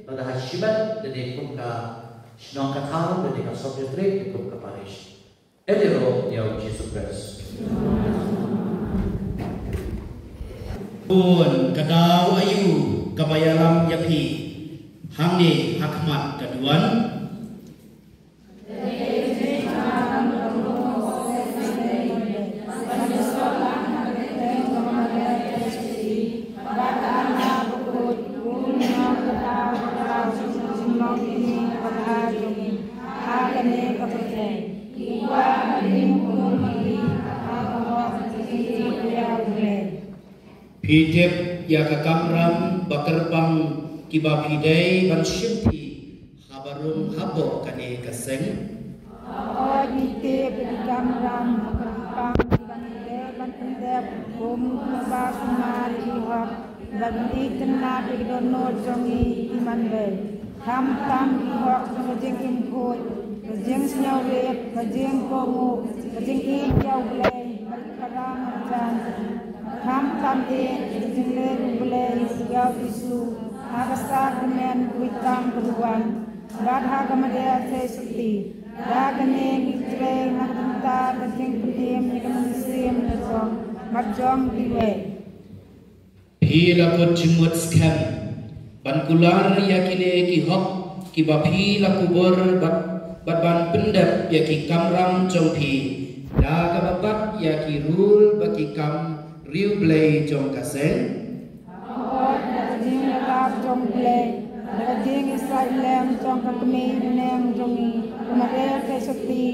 lada ha shimet, lada kum ka shnong ka thaw, lada ka sub district, kum ka parish. Ïaroh ïa u Jisu Khrist. Bun ka daw aïu kaba ïalam ïa phi hangne ha khmat ka duwan. Phi tip ïa ka kamram ba kyrpang kiba phi dei ban shimti haba rung hapoh kane ka seng? Hooid, ngi tip ïa ki kamram ba kyrpang kiba ngi dei ban pyndep kum kiba sumar ïa ki hok, ban ïeit tynnat ïa ki dohnud jong ngi ki manbei, khamtam ki hok jong ka jingim khuid, ka jingsngewrit, ka jingkohnguh, ka jingïeit ïa U Blei bad ki para marjan, khamtam ïeit ka jingleh U Blei ïa U Jisu ha ka sakrament witang ka duwan bad ha ka Maria theisotti. Da kane ngi trei na ka bynta ka jingpynim ïa ka mynsiem nyngkong bad jong kiwei. Phi la kut jingmut skhem ban kular ïa kine ki hok kiba phi la kubur bad, bad ban pyndep ïa ki kamram jong phi da kaba bat ïa ki rule bad ki kam riewblei jong ka seng? Hooid, da ka jingïarap jong U Blei, da ka jingïasaid lem jong ka kmie bneng jong ngi, ka Maria theisotti,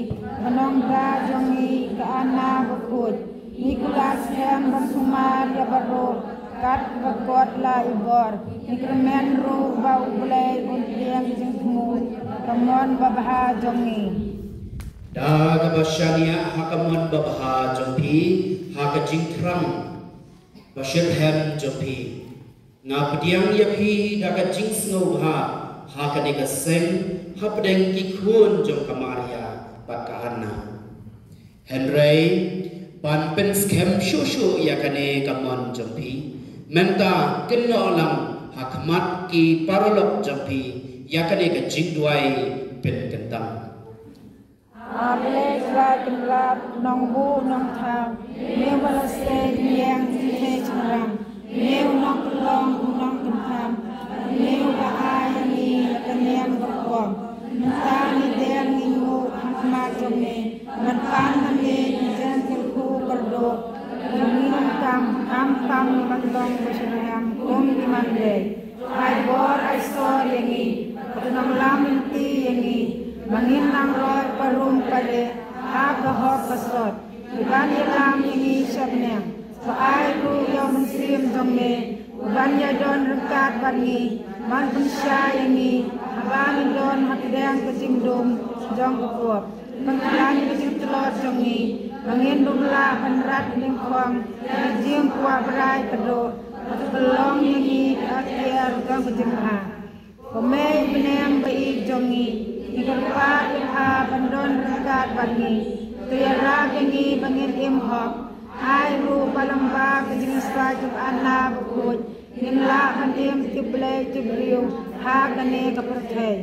ka nongda jong ngi, ka Anna bakhuid, ngi kular skhem ban sumar ïa baroh kat ba kot la i bor. Ngi kyrmen ruh ba U Blei un pdiang ka jingthmu ha ka mon babha jong ngi. Da kaba shaniah ha ka mon babha jong phi ha ka jingthrang ba shitrhem jong phi, nga pdiang ïa phi da ka jingsngewbha ha kane ka seng hapdeng ki khun jong ka Maria bad ka Anna. Hynrei ban pynskhem shuh shuh ïa kane ka mon jong phi, mynta kynnoh lang ha khmat ki paralok jong phi ïa kane ka jingduwai pynkyntang. A Blei Trai Kynrad, Nongbuh Nongthaw, me ba la sei jingïeng jingtheh jingïarap, me u Nongpynlong u Nongpynthame, me uba ai ïa ngi ïa ka niam ka rukom. Mynta ngi dang ïeng ha khmat jong me ban pan ha me ki jingkyrkhu kyrduh jong ngi, khamtam ban long ba shitrhem kum ki manbei. Ai bor ai sor ïa ngi, bad nang lam lynti ïa ngi ba ngin nang roi parum padeh ha ka hok ka sot. Ban ïalam ïa ngi sha bneng, sa ai ruh ïa u Mynsiem jong me uban ïadon ryngkat bad ngi, ban pynshai ïa ngi haba ngi don hapdeng ka jingdum jong ka pop. Pynkhlaiñ ïa ka jingtlot jong ngi ba ngin ym lah ban rat nyngkong ïa ka jingkwah brai kyrduh, bad pynlong ïa ngi ka atiar jong ka jingbha. Ko Mei bneng ba ïeit jong ngi, ngi kyrpad ïa pha ban don ryngkat bad ngi. To ïarap ïa ngi ba ngin im hok. Ai ruh ba lyngba ka jingïasaid jong Anna bakhuid, ngin lah ban im tip Blei tip briew ha kane ka pyrthei.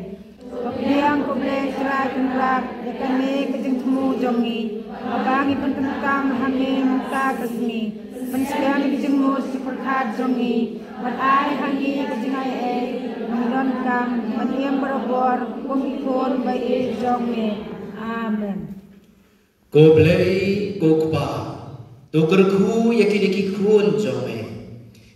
Pdiang ko Blei Trai Kynrad ïa kane ka jingthmu jong ngi, haba ngi pynkyntang ha me mynta ka sngi. Pynskhem ïa ka jingmut jingpyrkhat jong ngi, bad ai ha ngi ka jingaiei ba ngi donkam ban im barabor kum ki khun ba ïeit jong me. Amen. Ko Blei, ko Kpa, to kyrkhu ïa kine ki khun jong me,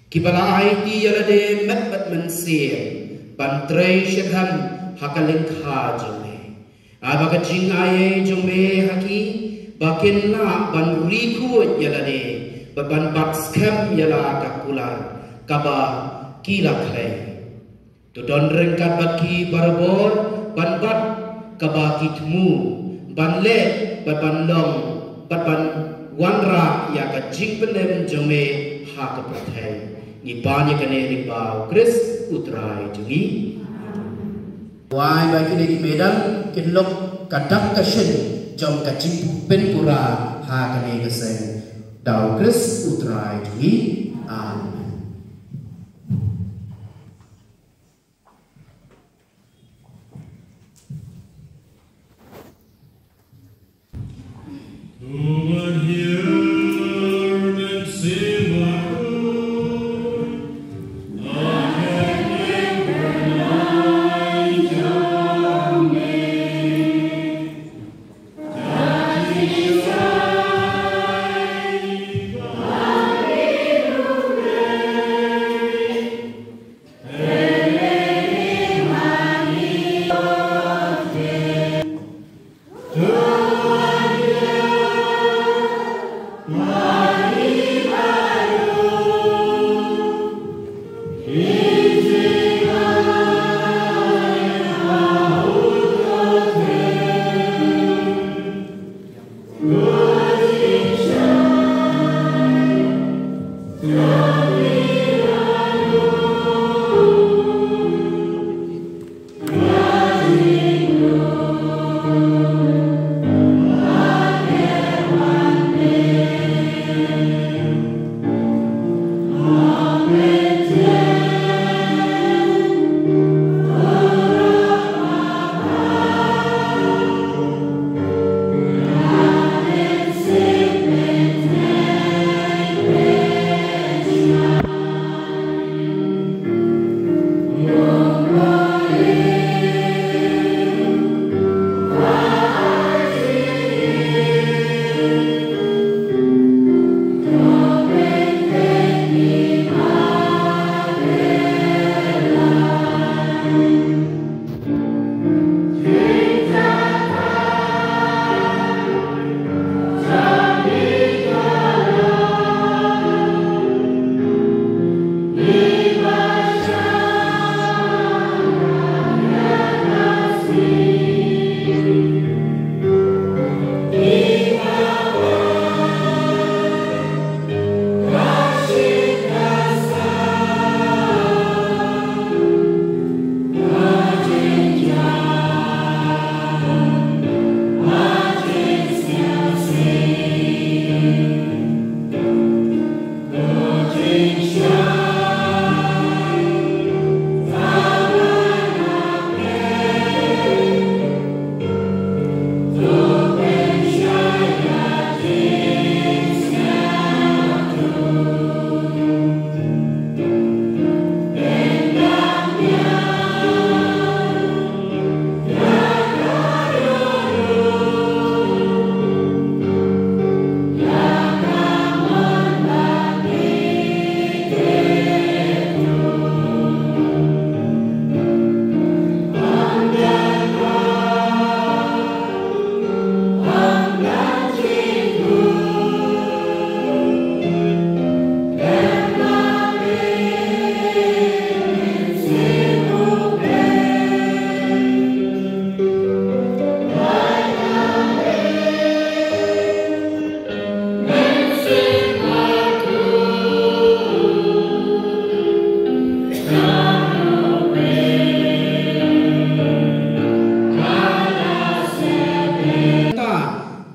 kiba la aiti ïa lade met bad mynsiem ban trei shitrhem ha ka lyngkha jong me. Ai ba ka jingaiei jong me ha ki, ba kin lah ban ri khuid ïa lade bad ban bat skhem ïa la ka kular kaba ki la khlei. To don ryngkat bad ki barabor ban bat kaba ki thmu, ban leh bad ban long, bad ban wanrah ïa ka jingpynim jong me ha ka pyrthei. Ngi pan ïa kane lyngba U Khrist U Trai jong ngi. Wai ba kine ki medal kin long ka dak ka shin jong ka jingpynpura ha kane ka seng. Da u Khrist u Trai jong ngi. Amen.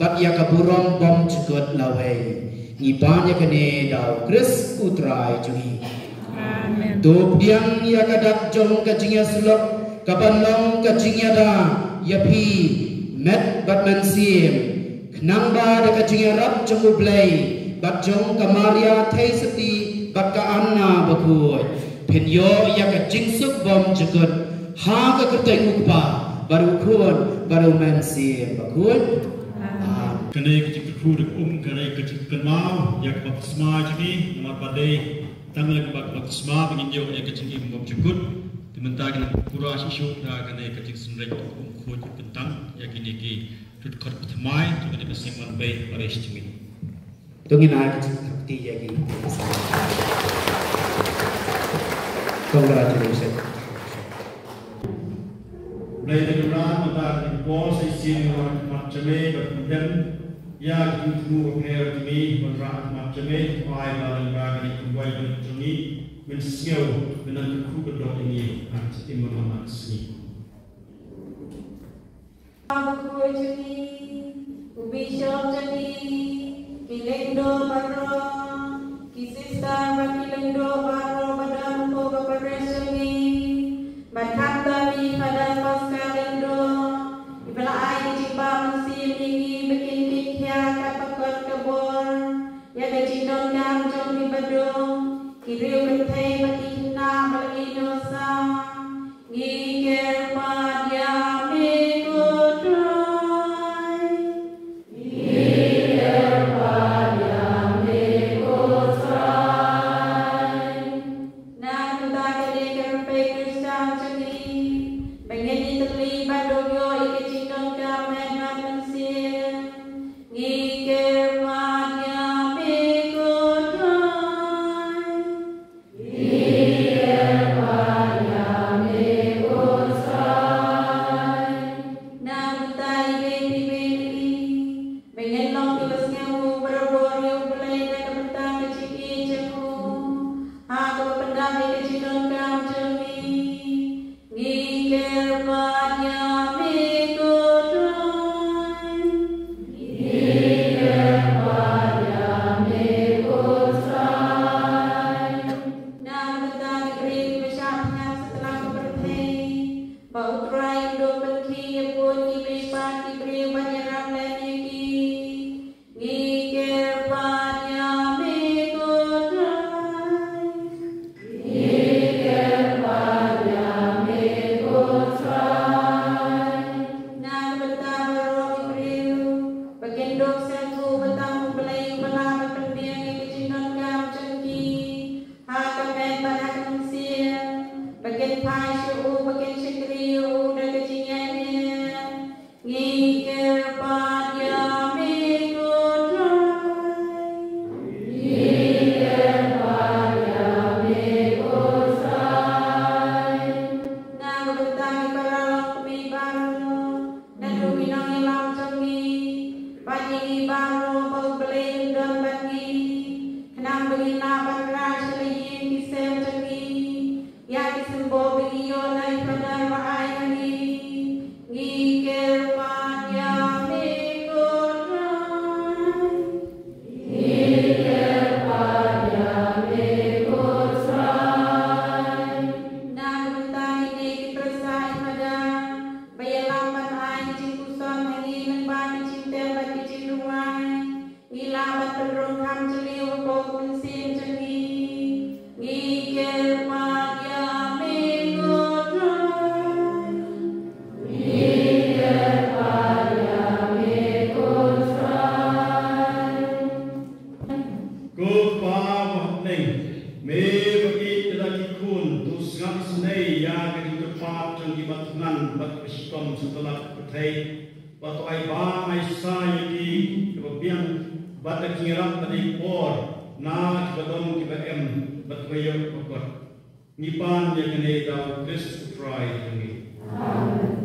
Bad ïa ka burom bymjukut lawei. Ngi pan ïa kane da u Khrist u Trai jong ngi. Amen. To pdiang ïa ka dak jong ka jingïasyllok, kaban long ka jingïada ïa phi met bad mynsiem. Khnang ba da ka jingïarap jong U Blei bad jong ka Maria Theisotti bad ka Anna bakhuid, phin ïoh ïa ka jingsuk bymjukut, ha ka kyrteng U Kpa bad U Khun bad U Mynsiem Bakhuid. Amen. Kane ka jingkyrkhu da ka um, kane ka jingkynmaw ïa ka baptisma jong ngi, namar ba dei tang lei ka baptisma ba ngin ïoh ïa ka jingim bymjukut. Te mynta ngin pura shisha da kane ka jingsngewbha ka um khuid kyntang ïa kine ki jingkhot thymmai jong kane ka seng wan bei parish jong ngi. To ngin ai ka jingkyrkhu ïa ki. Congratulations. Blei te Kynrad, mynta ka por sa shisien ngi wan ha khmat jong me bad pyndem ïa ki jingthmu bapher jong ngi, wanrah ha khmat jong me, to ai ba lyngba kane ka wai jong ngi, men sngew, men nang kyrkhu kyrdoh ïa ngi ha ka jingim man la ka sngi. Bakhuid jong ngi, u Bishop jong ngi, Ki lyngdoh baroh, ki sister bad ki lyngdoh baroh ba don hapoh ka parish jong ngi, bad khamtam i Father Pascal Lyngdoh, iba la ai ka jingbaptisim ïa ngi ba kin khia katba kot ka bor ïa ka jingdonkam jong ngi baduk, ki riew kynthei bad ki khynnah ba la ïehnoh sah. Ngi kyrpad ïa me ko Trai. Ngi kyrpad ïa me ko Trai. Na ka bynta kane ka rympei Khristan jong ngi, ba ngin ïatylli bad ïoh ïa ka jingdonkam met bad mynsiem. Ngi kyrpad ïa me ko Trai. Ngi kyrpad ïa me ko Trai. Na ka bynta iwei pa iwei na ngi, ba ngin long kiba sngewbha barabor ïa U Blei na ka bynta ka jingïeit jong u, ha kaba pyndap ïa ka jingdonkam jong ngi. Ngi kyrpad ïa me ko Trai. Ngi kyrpad ïa me ko Trai. Na ka bynta ki briew kiba shah thngan satlak ka pyrthei, ba U Trai un duh pynkhih ïa bun ki mei bad ki briew ban ïarap lem ïa ki. Ngi kyrpad ïa me ko Trai. Ngi kyrpad ïa me ko Trai. Na ka bynta baroh ki briew, ba kin duh sngewthuh ba tang U Blei uba lah ban pynbiang ïa ka jingdonkam jong ki, ha ka met bad ha ka mynsiem, ba kin phai sha u, ba kin shakri ïa u da ka jingïaid. Ngi kyrpad ïa me ko Trai. Ngi kyrpad ïa me ko Trai. Na ka bynta ki paralok kmie baroh, naduh ki nongïalam jong ngi, bad ïa ngi baroh ba U Blei un don bad ngi, khnang ba ngin lah ban rah sha la ïing ki sem jong ngi, ïa ki symbol ba ngi ïoh na i Father ba ai ha ngi. Ngi kyrpad ïa me ko Trai. Ngi kyrpad ïa me ko Trai. Na ka bynta kine ki pyrsa i Father ba ïalam ban ai ki jingpuson ha ngi lyngba ki jingtem bad ki jingrwai, ngi lah ban pynrung kham jylliew hapoh ka mynsiem jong ngi. Ngi kyrpad ïa me ko Trai. Ngi kyrpad ïa me ko Trai. Ko Kpa ba ha bneng, me ba ïeit ïa la ki khun, to sngap isynei ïa ka jingkyrpad jong ki ba thngan bad ba shitom satlak ka pyrthei. Bad to ai bam ai sa ïa ki kiba biang bad da ka jingïarap bad da ki por na kiba don kiba em bad kiba ïoh bakot. Ngi pan ïa kane da U Khrist U Trai jong ngi. Amen.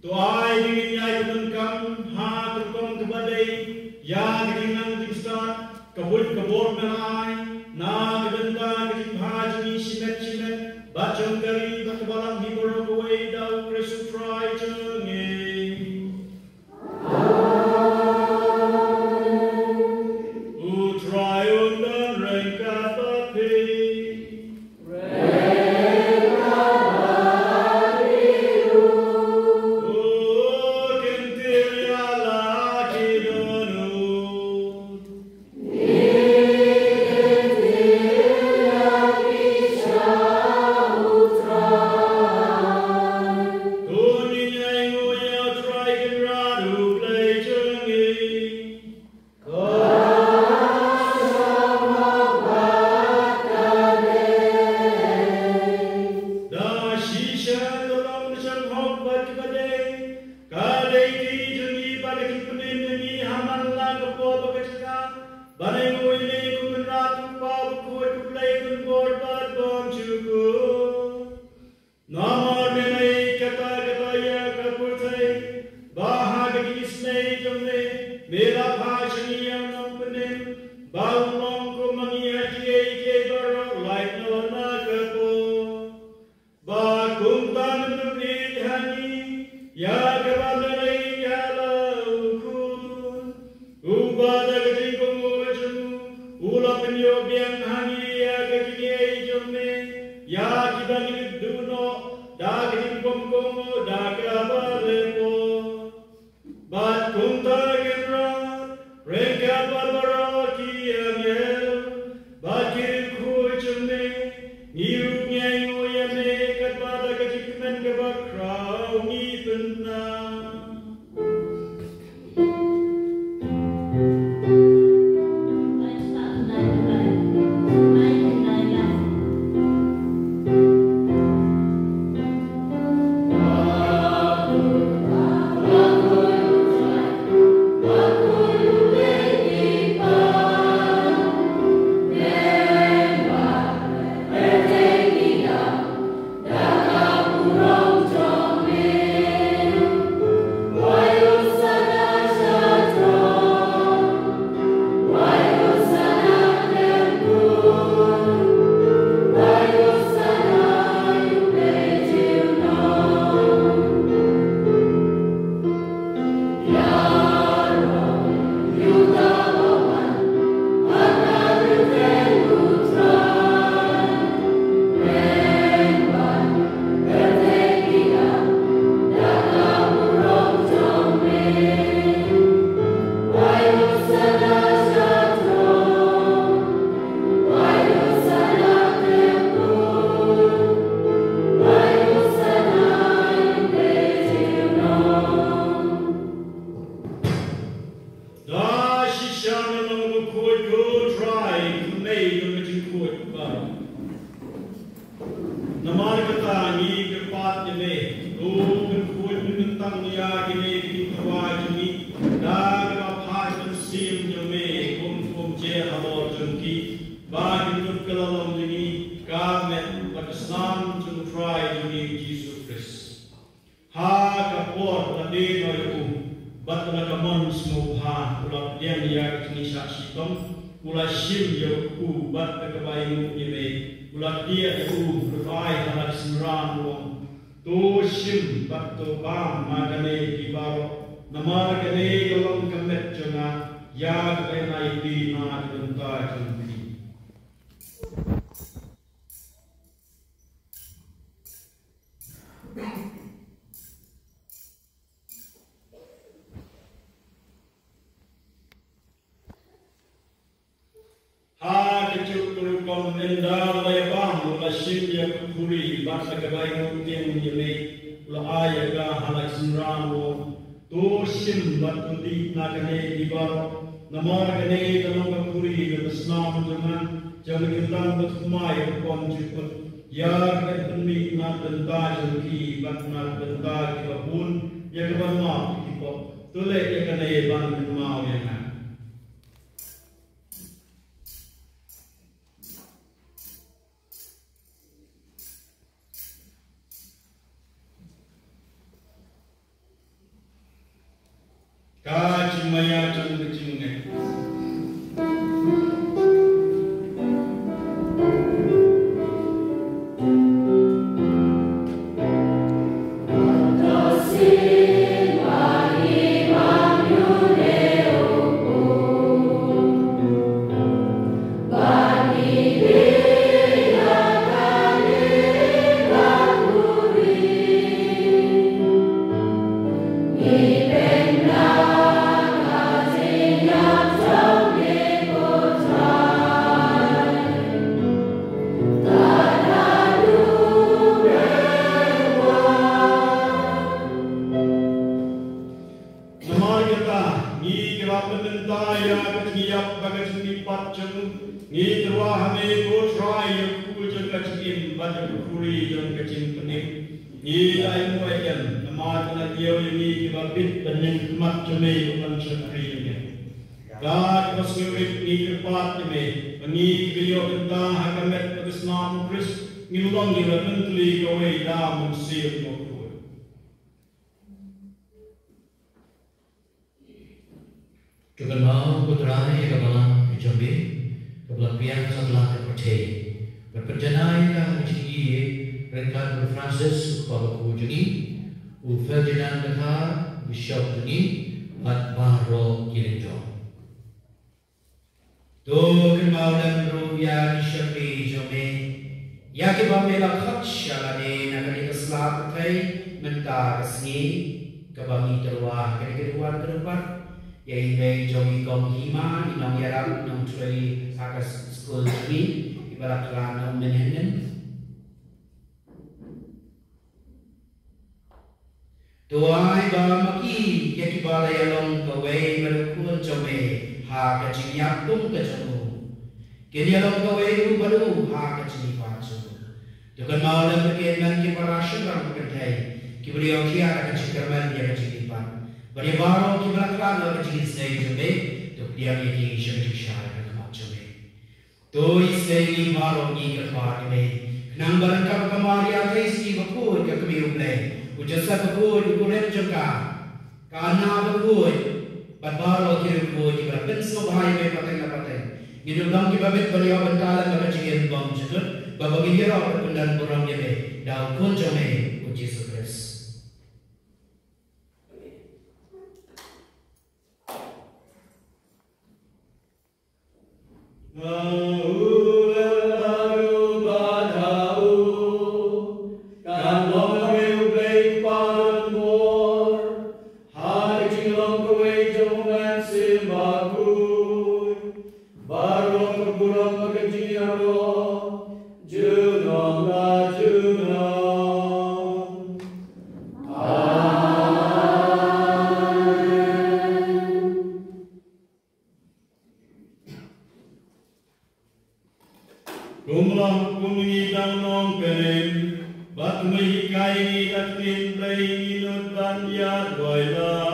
To ai ba ngin ïai pyndonkam ha ka rukom kaba dei ïa ka jingnang jingstad ka buit ka bor me la ai, na ka bynta ka jingbha jong ngi shimet shimet bad jong ka ri bad ka balang hi baroh kawei, da U Khrist U Trai jong ngi. U Trai un don ryngkat bad phi. Da shisha ka long ka jinghok bad kaba dei, ka dei ki jong ngi bad ki pynim jong ngi ha man la ka por bad ka jaka, ban ïa ngi kum Mynrad, U Kpa, U Khun, U Blei, Khun bor bad Khun jukut. Namar me la ïeit katta katta ïa ka pyrthei, ba ha ka jingisynei jong me, me la phah sha ngi ïa u nongpynim, ba un long kum ma ngi ha kiei kiei baroh, lait noh na ka por. Ba kumta me pynïaid ha ngi ïa kaba me la ïeit ïa la u Khun, uba da ka jingkohnguh jong u, u la pynïoh biang ha ngi ïa ka jingïeit jong me, ïa kiba ngi duh noh da ka jingpynkohnguh da kaba lyngkot. Bad kumta ngin rat ryngkat bad baroh ki angel bad ki riewkhuid jong me, ngi rung ïa ngi ïa me katba da ka jingkmen kaba khraw ngi pynpaw. Da shisha me long ba khuid, ko Trai, kmie jong ka jingkhuid baroh. Namar kata ngi kyrpad ïa me, to pynkhuid pynkyntang ïa kine ki jingthaw jong ngi da kaba phah mynsiem jong me, kum kum jia halor jong ki, ba kin lut ka la long jong ngi ka met bad ka snam jong U Trai jong ngi Jisu Khrist. Ha ka por la dei noh ïa u, bad la ka mon sngewbha, u la pdiang ïa ka jingshah shitom, u la shim ïa u bad da kaba ïnguh ïa me, u la kdiah ïa u, u la ai ha la ka synran u ong, to shim bad to bam na kane phi baroh, namar kane ka long ka met jong nga, ïa kaba ngi ai na ka bynta jong phi. Ha kajuh ka rukom ynda la ïa bam u la shim ïa ka khuri bad da kaba ïnguh ïa me u la ai ïa ka ha la ka synran u ong, to shim bad to dih na kane phi baroh, namar kane ka long ka khuri ka snam jong nga, jong ka kyntang bad kumne ïa ka rukom jukut, ïa kaba pynmih na ka bynta jong ki bad na ka bynta kiba bun, ïa kaba map ki pop. To leh ïa kane ban kynmaw ïa nga. Maya jong ka jingngeit. Namar kata, ngi ki ba pynmynta ïa ka jingïap bad ka jingmihpat jong u, ngi tyrwa ha me ko Trai ïa u khuid jong ka jingim bad ïa u khuri jong ka jingpynim. Ngi la ïa mu ïa, namar ka la ïa ngi ki ba bit ban ïeng khmat jong me ban shakri ïa ngi. Ka ka sngewrit ngi kyrpad ïa me, ba ngi ki ba ïoh bynta ha ka met bad ka snam u Khrist, ngin long ki ba pyntylli kawei da u Mynsiem Bakhuid. To kynmaw ko Trai ïa ka balang ka jong me, ka ba la piang satlak ka pyrthei. Bad pynjanai ïa ka ha ka jingïeit ryngkat u Francis u kpa bakhuid jong ngi, u Ferdinand Dkhar, Bishop jong ngi, bad baroh ki lynjong. To kynmaw lem ruh ïa ki shakri jong me, ïa ki ba me la khot sha lade na kane ka sla pyrthei mynta ka sngi, ka ba ngi tyrwa ha kane ka duwan ka duwan. Ïa i mei jong i Kong Hima, i nongïarap nongtrei ha ka skul jong ngi, i ba la khlad na u mynhynnin. To ai ba ma ki ïa ki ba la ïalong kawei bad u Khun jong me ha ka jingïap kum ka jong u, kin ïalong kawei ruh bad u ha ka jingmihpat jong u. To kynmaw lem ruh ki hynmen ki para shynrang ba kynthei ki ba la ïoh khiah da ka jingkyrmen ïa ka jingmihpat, bad ïa baroh ki ba la khlad na ka jingisynei jong me, to pdiang ïa ki sha ka jingshai ha khmat jong me. To isynei ïa ngi baroh, ngi kyrpad ïa me, khnang ba ryngkat ka Maria Theisotti bakhuid ka Kmie u Blei, u Joseph bakhuid u kurim jong ka, ka Anna bakhuid, bad baroh ki riewkhuid ki ba la pynsngewbha ïa me pateng la pateng, ngin ym long ki ba bit ban ïoh bynta lem ha ka jingim bymjukut, ba ba ngin ïaroh bad pyndonburom ïa me da u Khun jong me u Jisu Khrist. Nga u leh bad u, bad ha u kan long kawei u Blei Kpa donbor, ha ka jinglong kawei jong u Mynsiem Bakhuid, baroh ka burom bad ka jingïaroh junom la junom. Amen. Kumba la hukum ïa ngi da u nongpynim, bad kumba hikai ïa ngi da ka ktien Blei, ngi nud ban ïaduwai lad.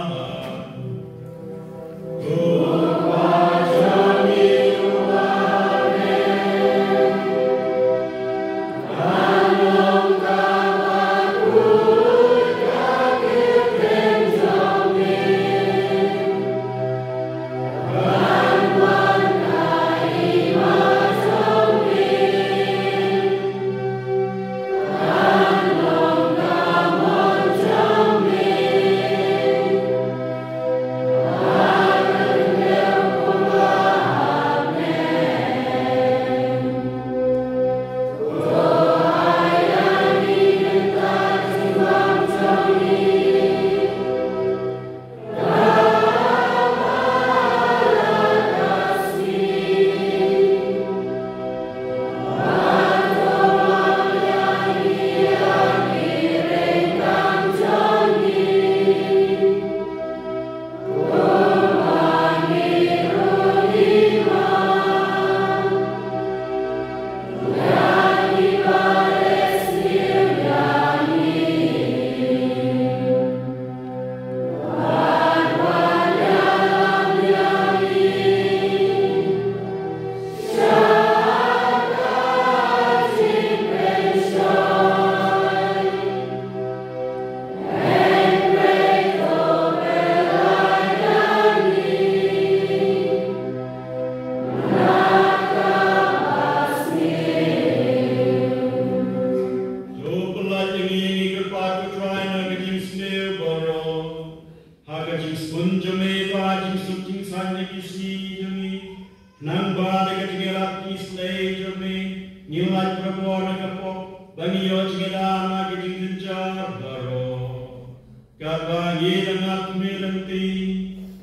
Ka bor na ka pop, ba ngi ïoh jingïada na ka jingjynjar baroh. Katba ngi la ngap kmie lynti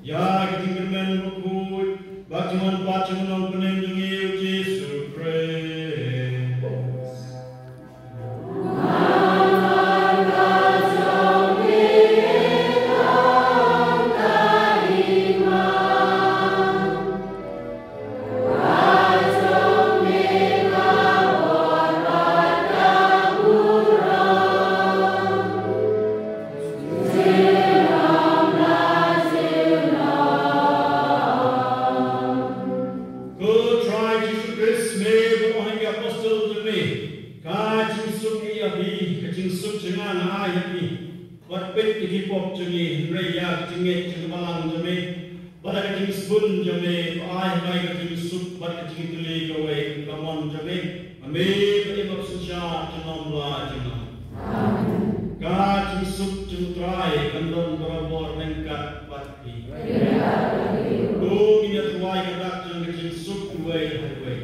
ïa ka jingkyrmen bakhuid bad jingwan pat jong u Nongpynim jong ngi u Jisu Khrist. Ko Trai Jisu Khrist, me ba ong ha ki apostol jong me, ka jingsuk ngi ïa phi, ka jingsuk jong nga nga ai ha phi. Wat peit ïa ki pop jong ngi, hynrei ïa ka jingngeit jong ka balang jong me, bad ka jingsbun jong me, to ai ha ngi ka jingsuk bad ka jingkitkhlieh kawei kum ka mon jong me. Me ba im bad synshar junom la junom. Ka jingsuk jong u Trai kan don barabor ryngkat bad phi. To ngin ïa duwai ka dak jong ka jingsuk iwei ha iwei.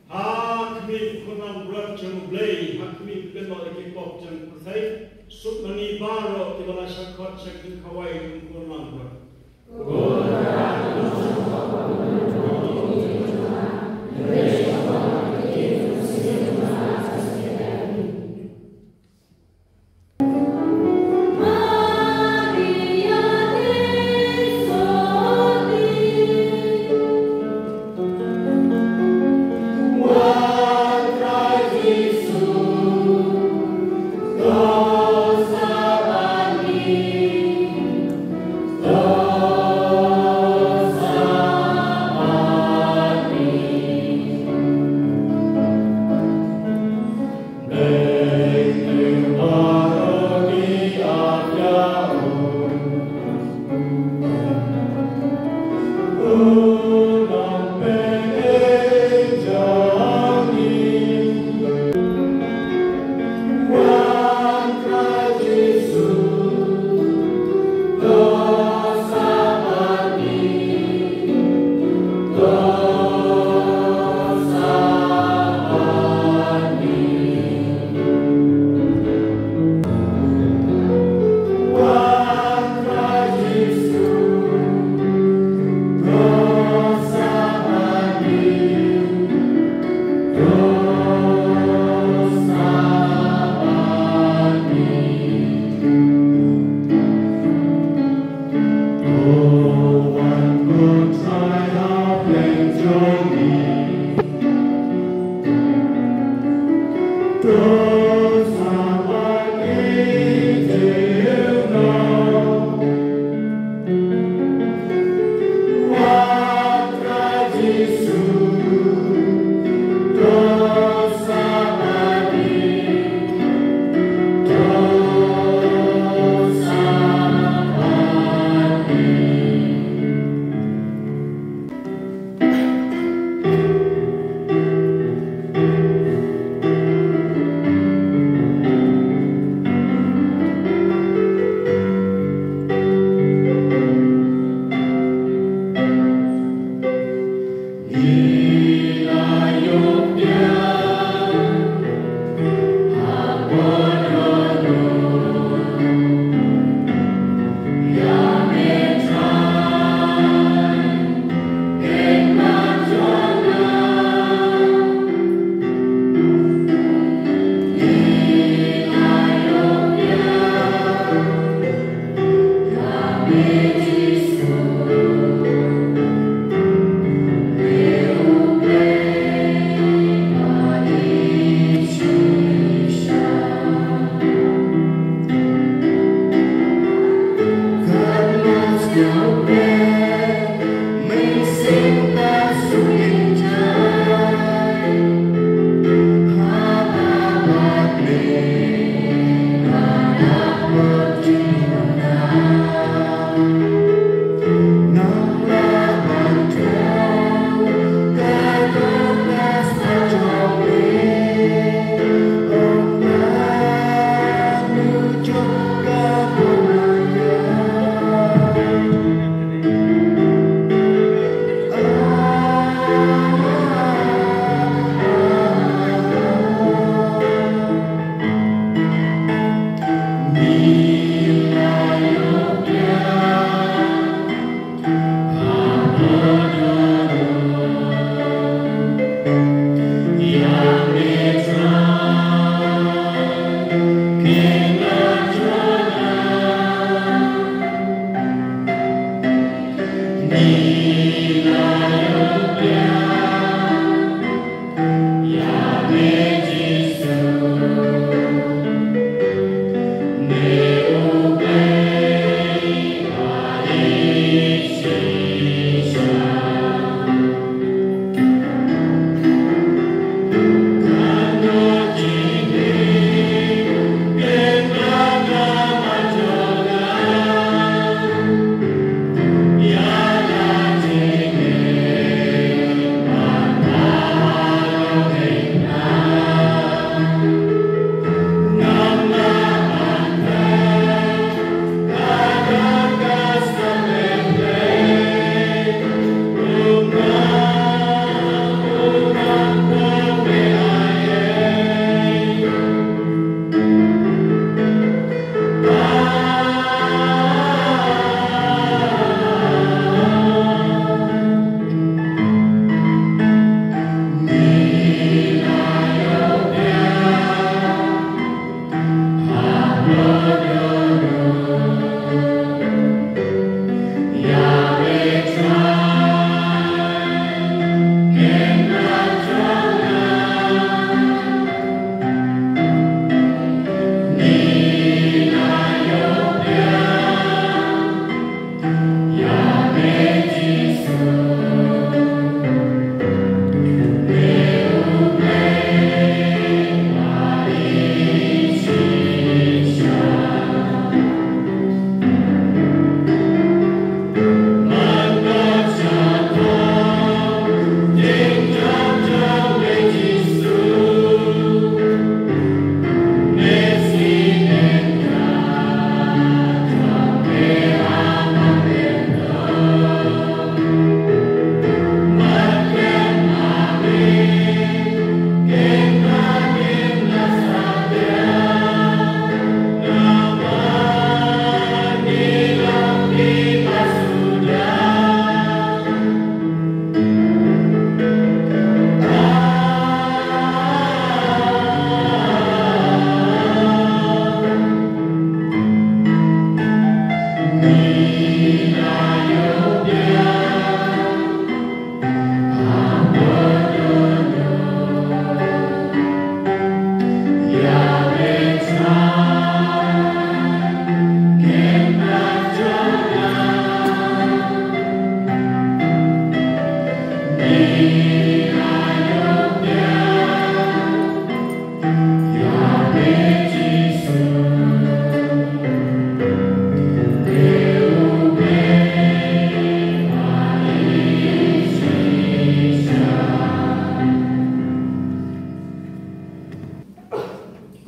Ha khmih, khun nongbrot jong U Blei, ha khmih, pynlong ïa ki pop jong ka pyrthei, suk ma ngi baroh kiba la shah khot sha ka jingkhawai jong u khun nongbrot.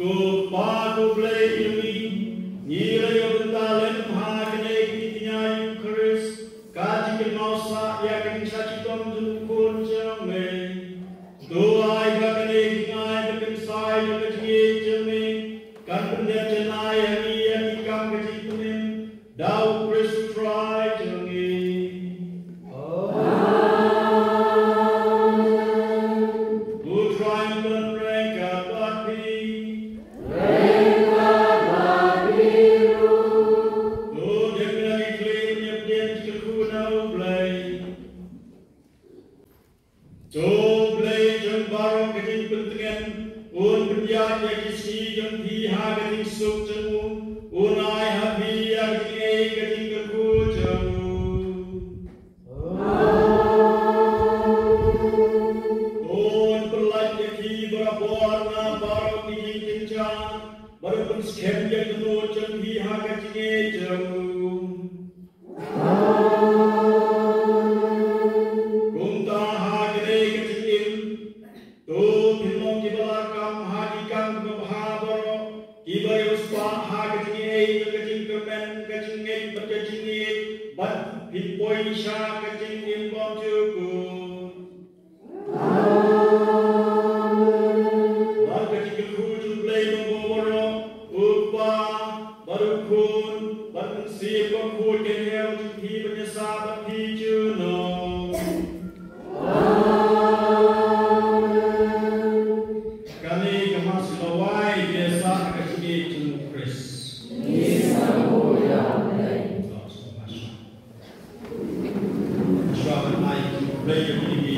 Ko Pa, ko Blei jong ngi, ngi la ïoh bynta lem ha kane ka jingkñia Eukharist, ka jingkynmaw sah ïa ka jingshah shitom jong u Khun jong me. To ai ba kane ka jingaiñ ba kynsai jong ka jingïeit jong me kan pyndep janai ïa ngi ïa ki kam ka jingpynim, da u Khrist u Trai jong ngi. Amen. U Trai un don ryngkat bad phi. Ryngkat bad phi ruh. To dep ïa ngi khlem ïa pdiang ki kyrkhu na u Blei. To Blei jong baroh ka jingpyntngen, un pynïaid ïa ki sngi jong phi ha ka jingsuk jong u, un ai ha phi ïa ka jingaiñ ka jingkyrkhu jong u. Un pyllait ïa ki barabor na baroh ki jingjynjar, bad un pynskhem ïa ka dohnud jong phi ha ka jingaiñ jong u. Kumta ha kane ka jingim, to phin long kiba la kam ha ki kam kiba bha baroh, kiba riewspah ha ka jingaiñ, ka jingkyrmen, ka jingngeit bad ka jingïeit, bad phin poi sha ka jingim bymjukut. Bad ka jingkyrkhu jong u Blei Nongbuh baroh, u Kpa, bad u Khun, bad u Mynsiem Bakhuid, kin ïaroh jong phi ban ïasah bad phi junom. Kane ka Mass Lawai, ka ïasah ka jingïeit jong u Khrist. Shuwa ban ai ki khublei ïa kine ki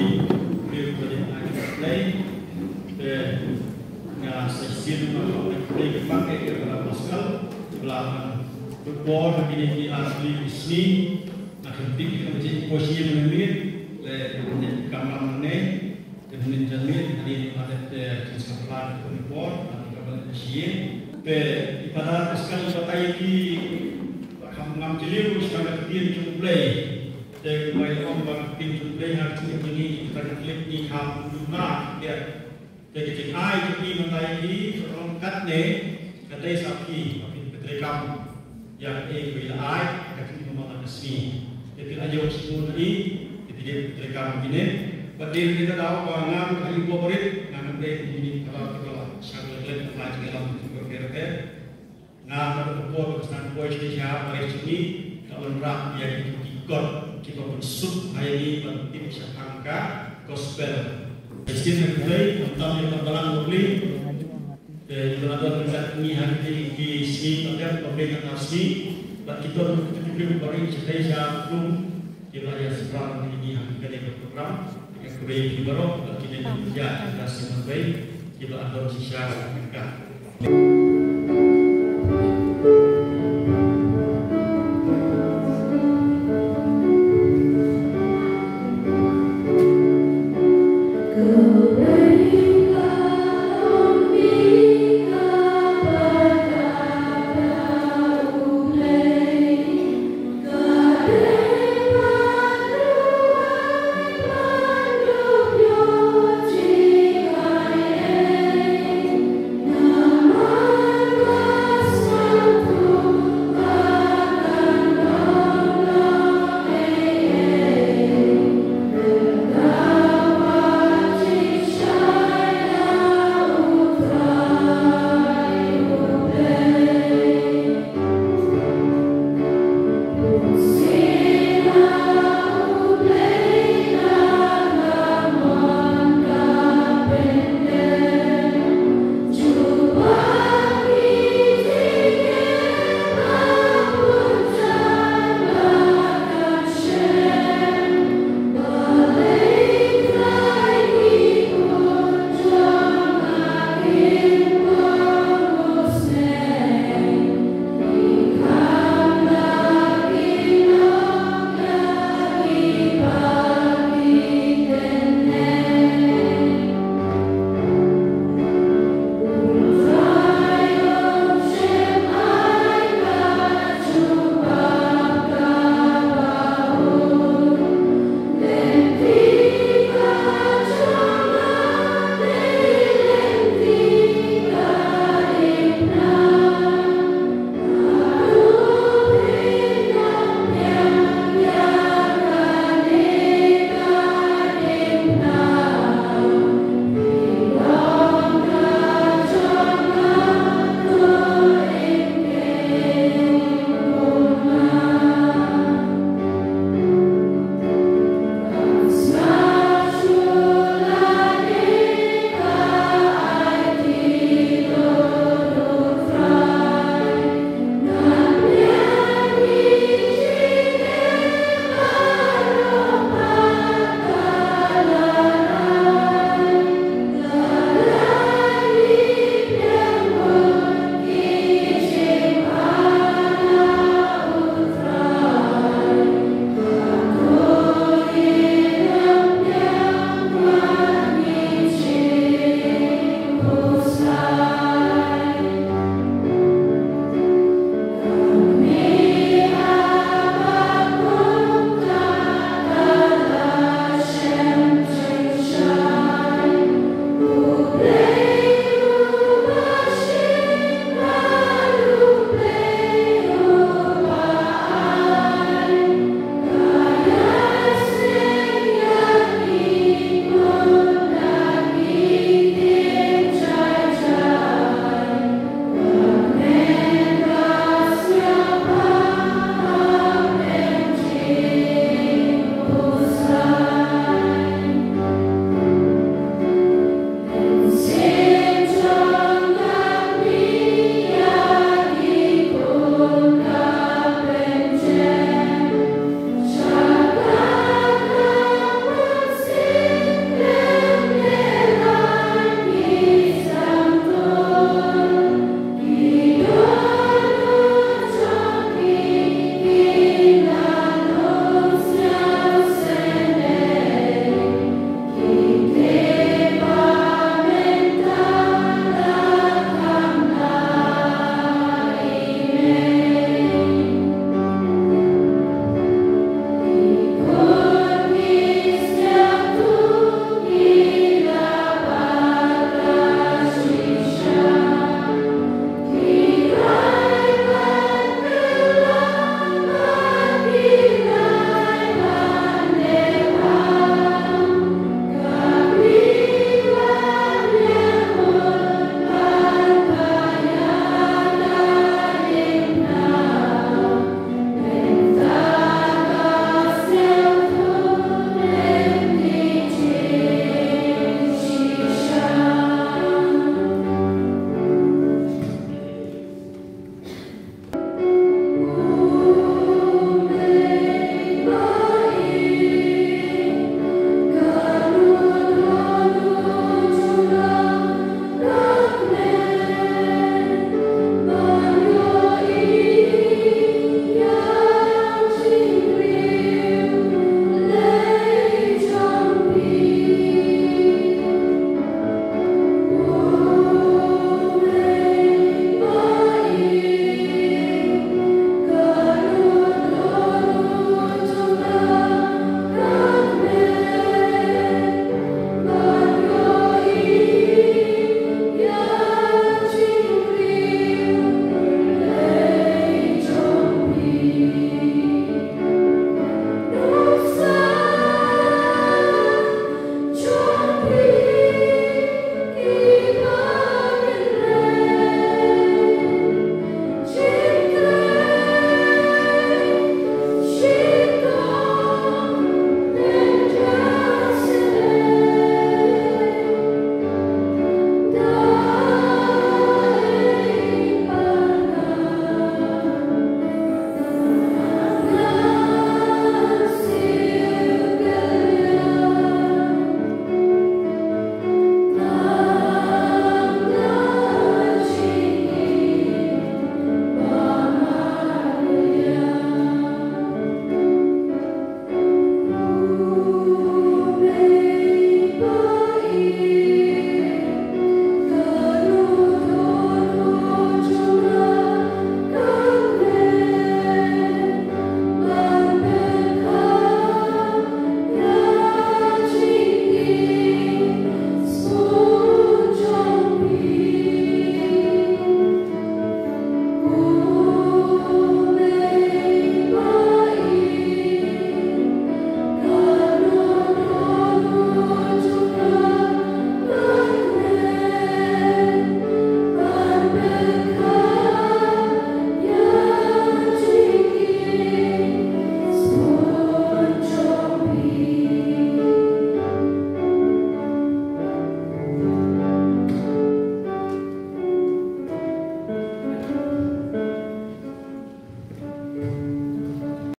briew ba dei ban ai ki khublei, te nga sa shisien ban ai khublei kyrpang ïa ki para Paskal ba la pynpor ha kine ki artylli ki sngi. Nga kyntu ïa ki, ka jingpoi shisien mynmiet, leh ka kamram mynne. Te mynnin janmiet hadien ba dep te jingsaphla ka pynpor, hadien kaba leh shisien. Te i Phadar Paskal ba ai ki, ba kham ngam jylliew sha ka ktien jong U Blei. Te kumba ong ba ka ktien jong U Blei ha ka ktien jong ngi, kita ki Katolik ngi kham duna, te te ka jingai jong ngi mynta ïa ki, ong katne, ka dei sa phi, ba phin pyntrei kam ïa kaei kaba i la ai ha ka jingim mynta ka sngi. Te phi la ïoh sngewthuh ïa i, te phi dei ban trei kam ïa kine. Bad dei kane ka daw ba nga ruh ha ïing u barit, nga ngam dei ban ïa kine ki para kiba la shah leit leit na ka jingïalam kiba bapher bapher. Nga ka dei ka por ba ka sdang poi sha ka ri jong ngi, ka wanrah ïa ki kot kiba pynsuk ha ïa ngi ban tip shaphang ka gospel. Ka shisien ha ka dei, khamtam ïa ka balang bapli. Te ngi la don ryngkat ngi ha kine ki sngi ba dep ba pynkylla sngi, bad ki don ki briew ba ring shatei sha khun, ki la ïa sdang ïa ngi ha kane ka program. Ïa khublei ïa phi baroh, bad kine ki ïa ka sngewbha ki ba don shisha ryngkat.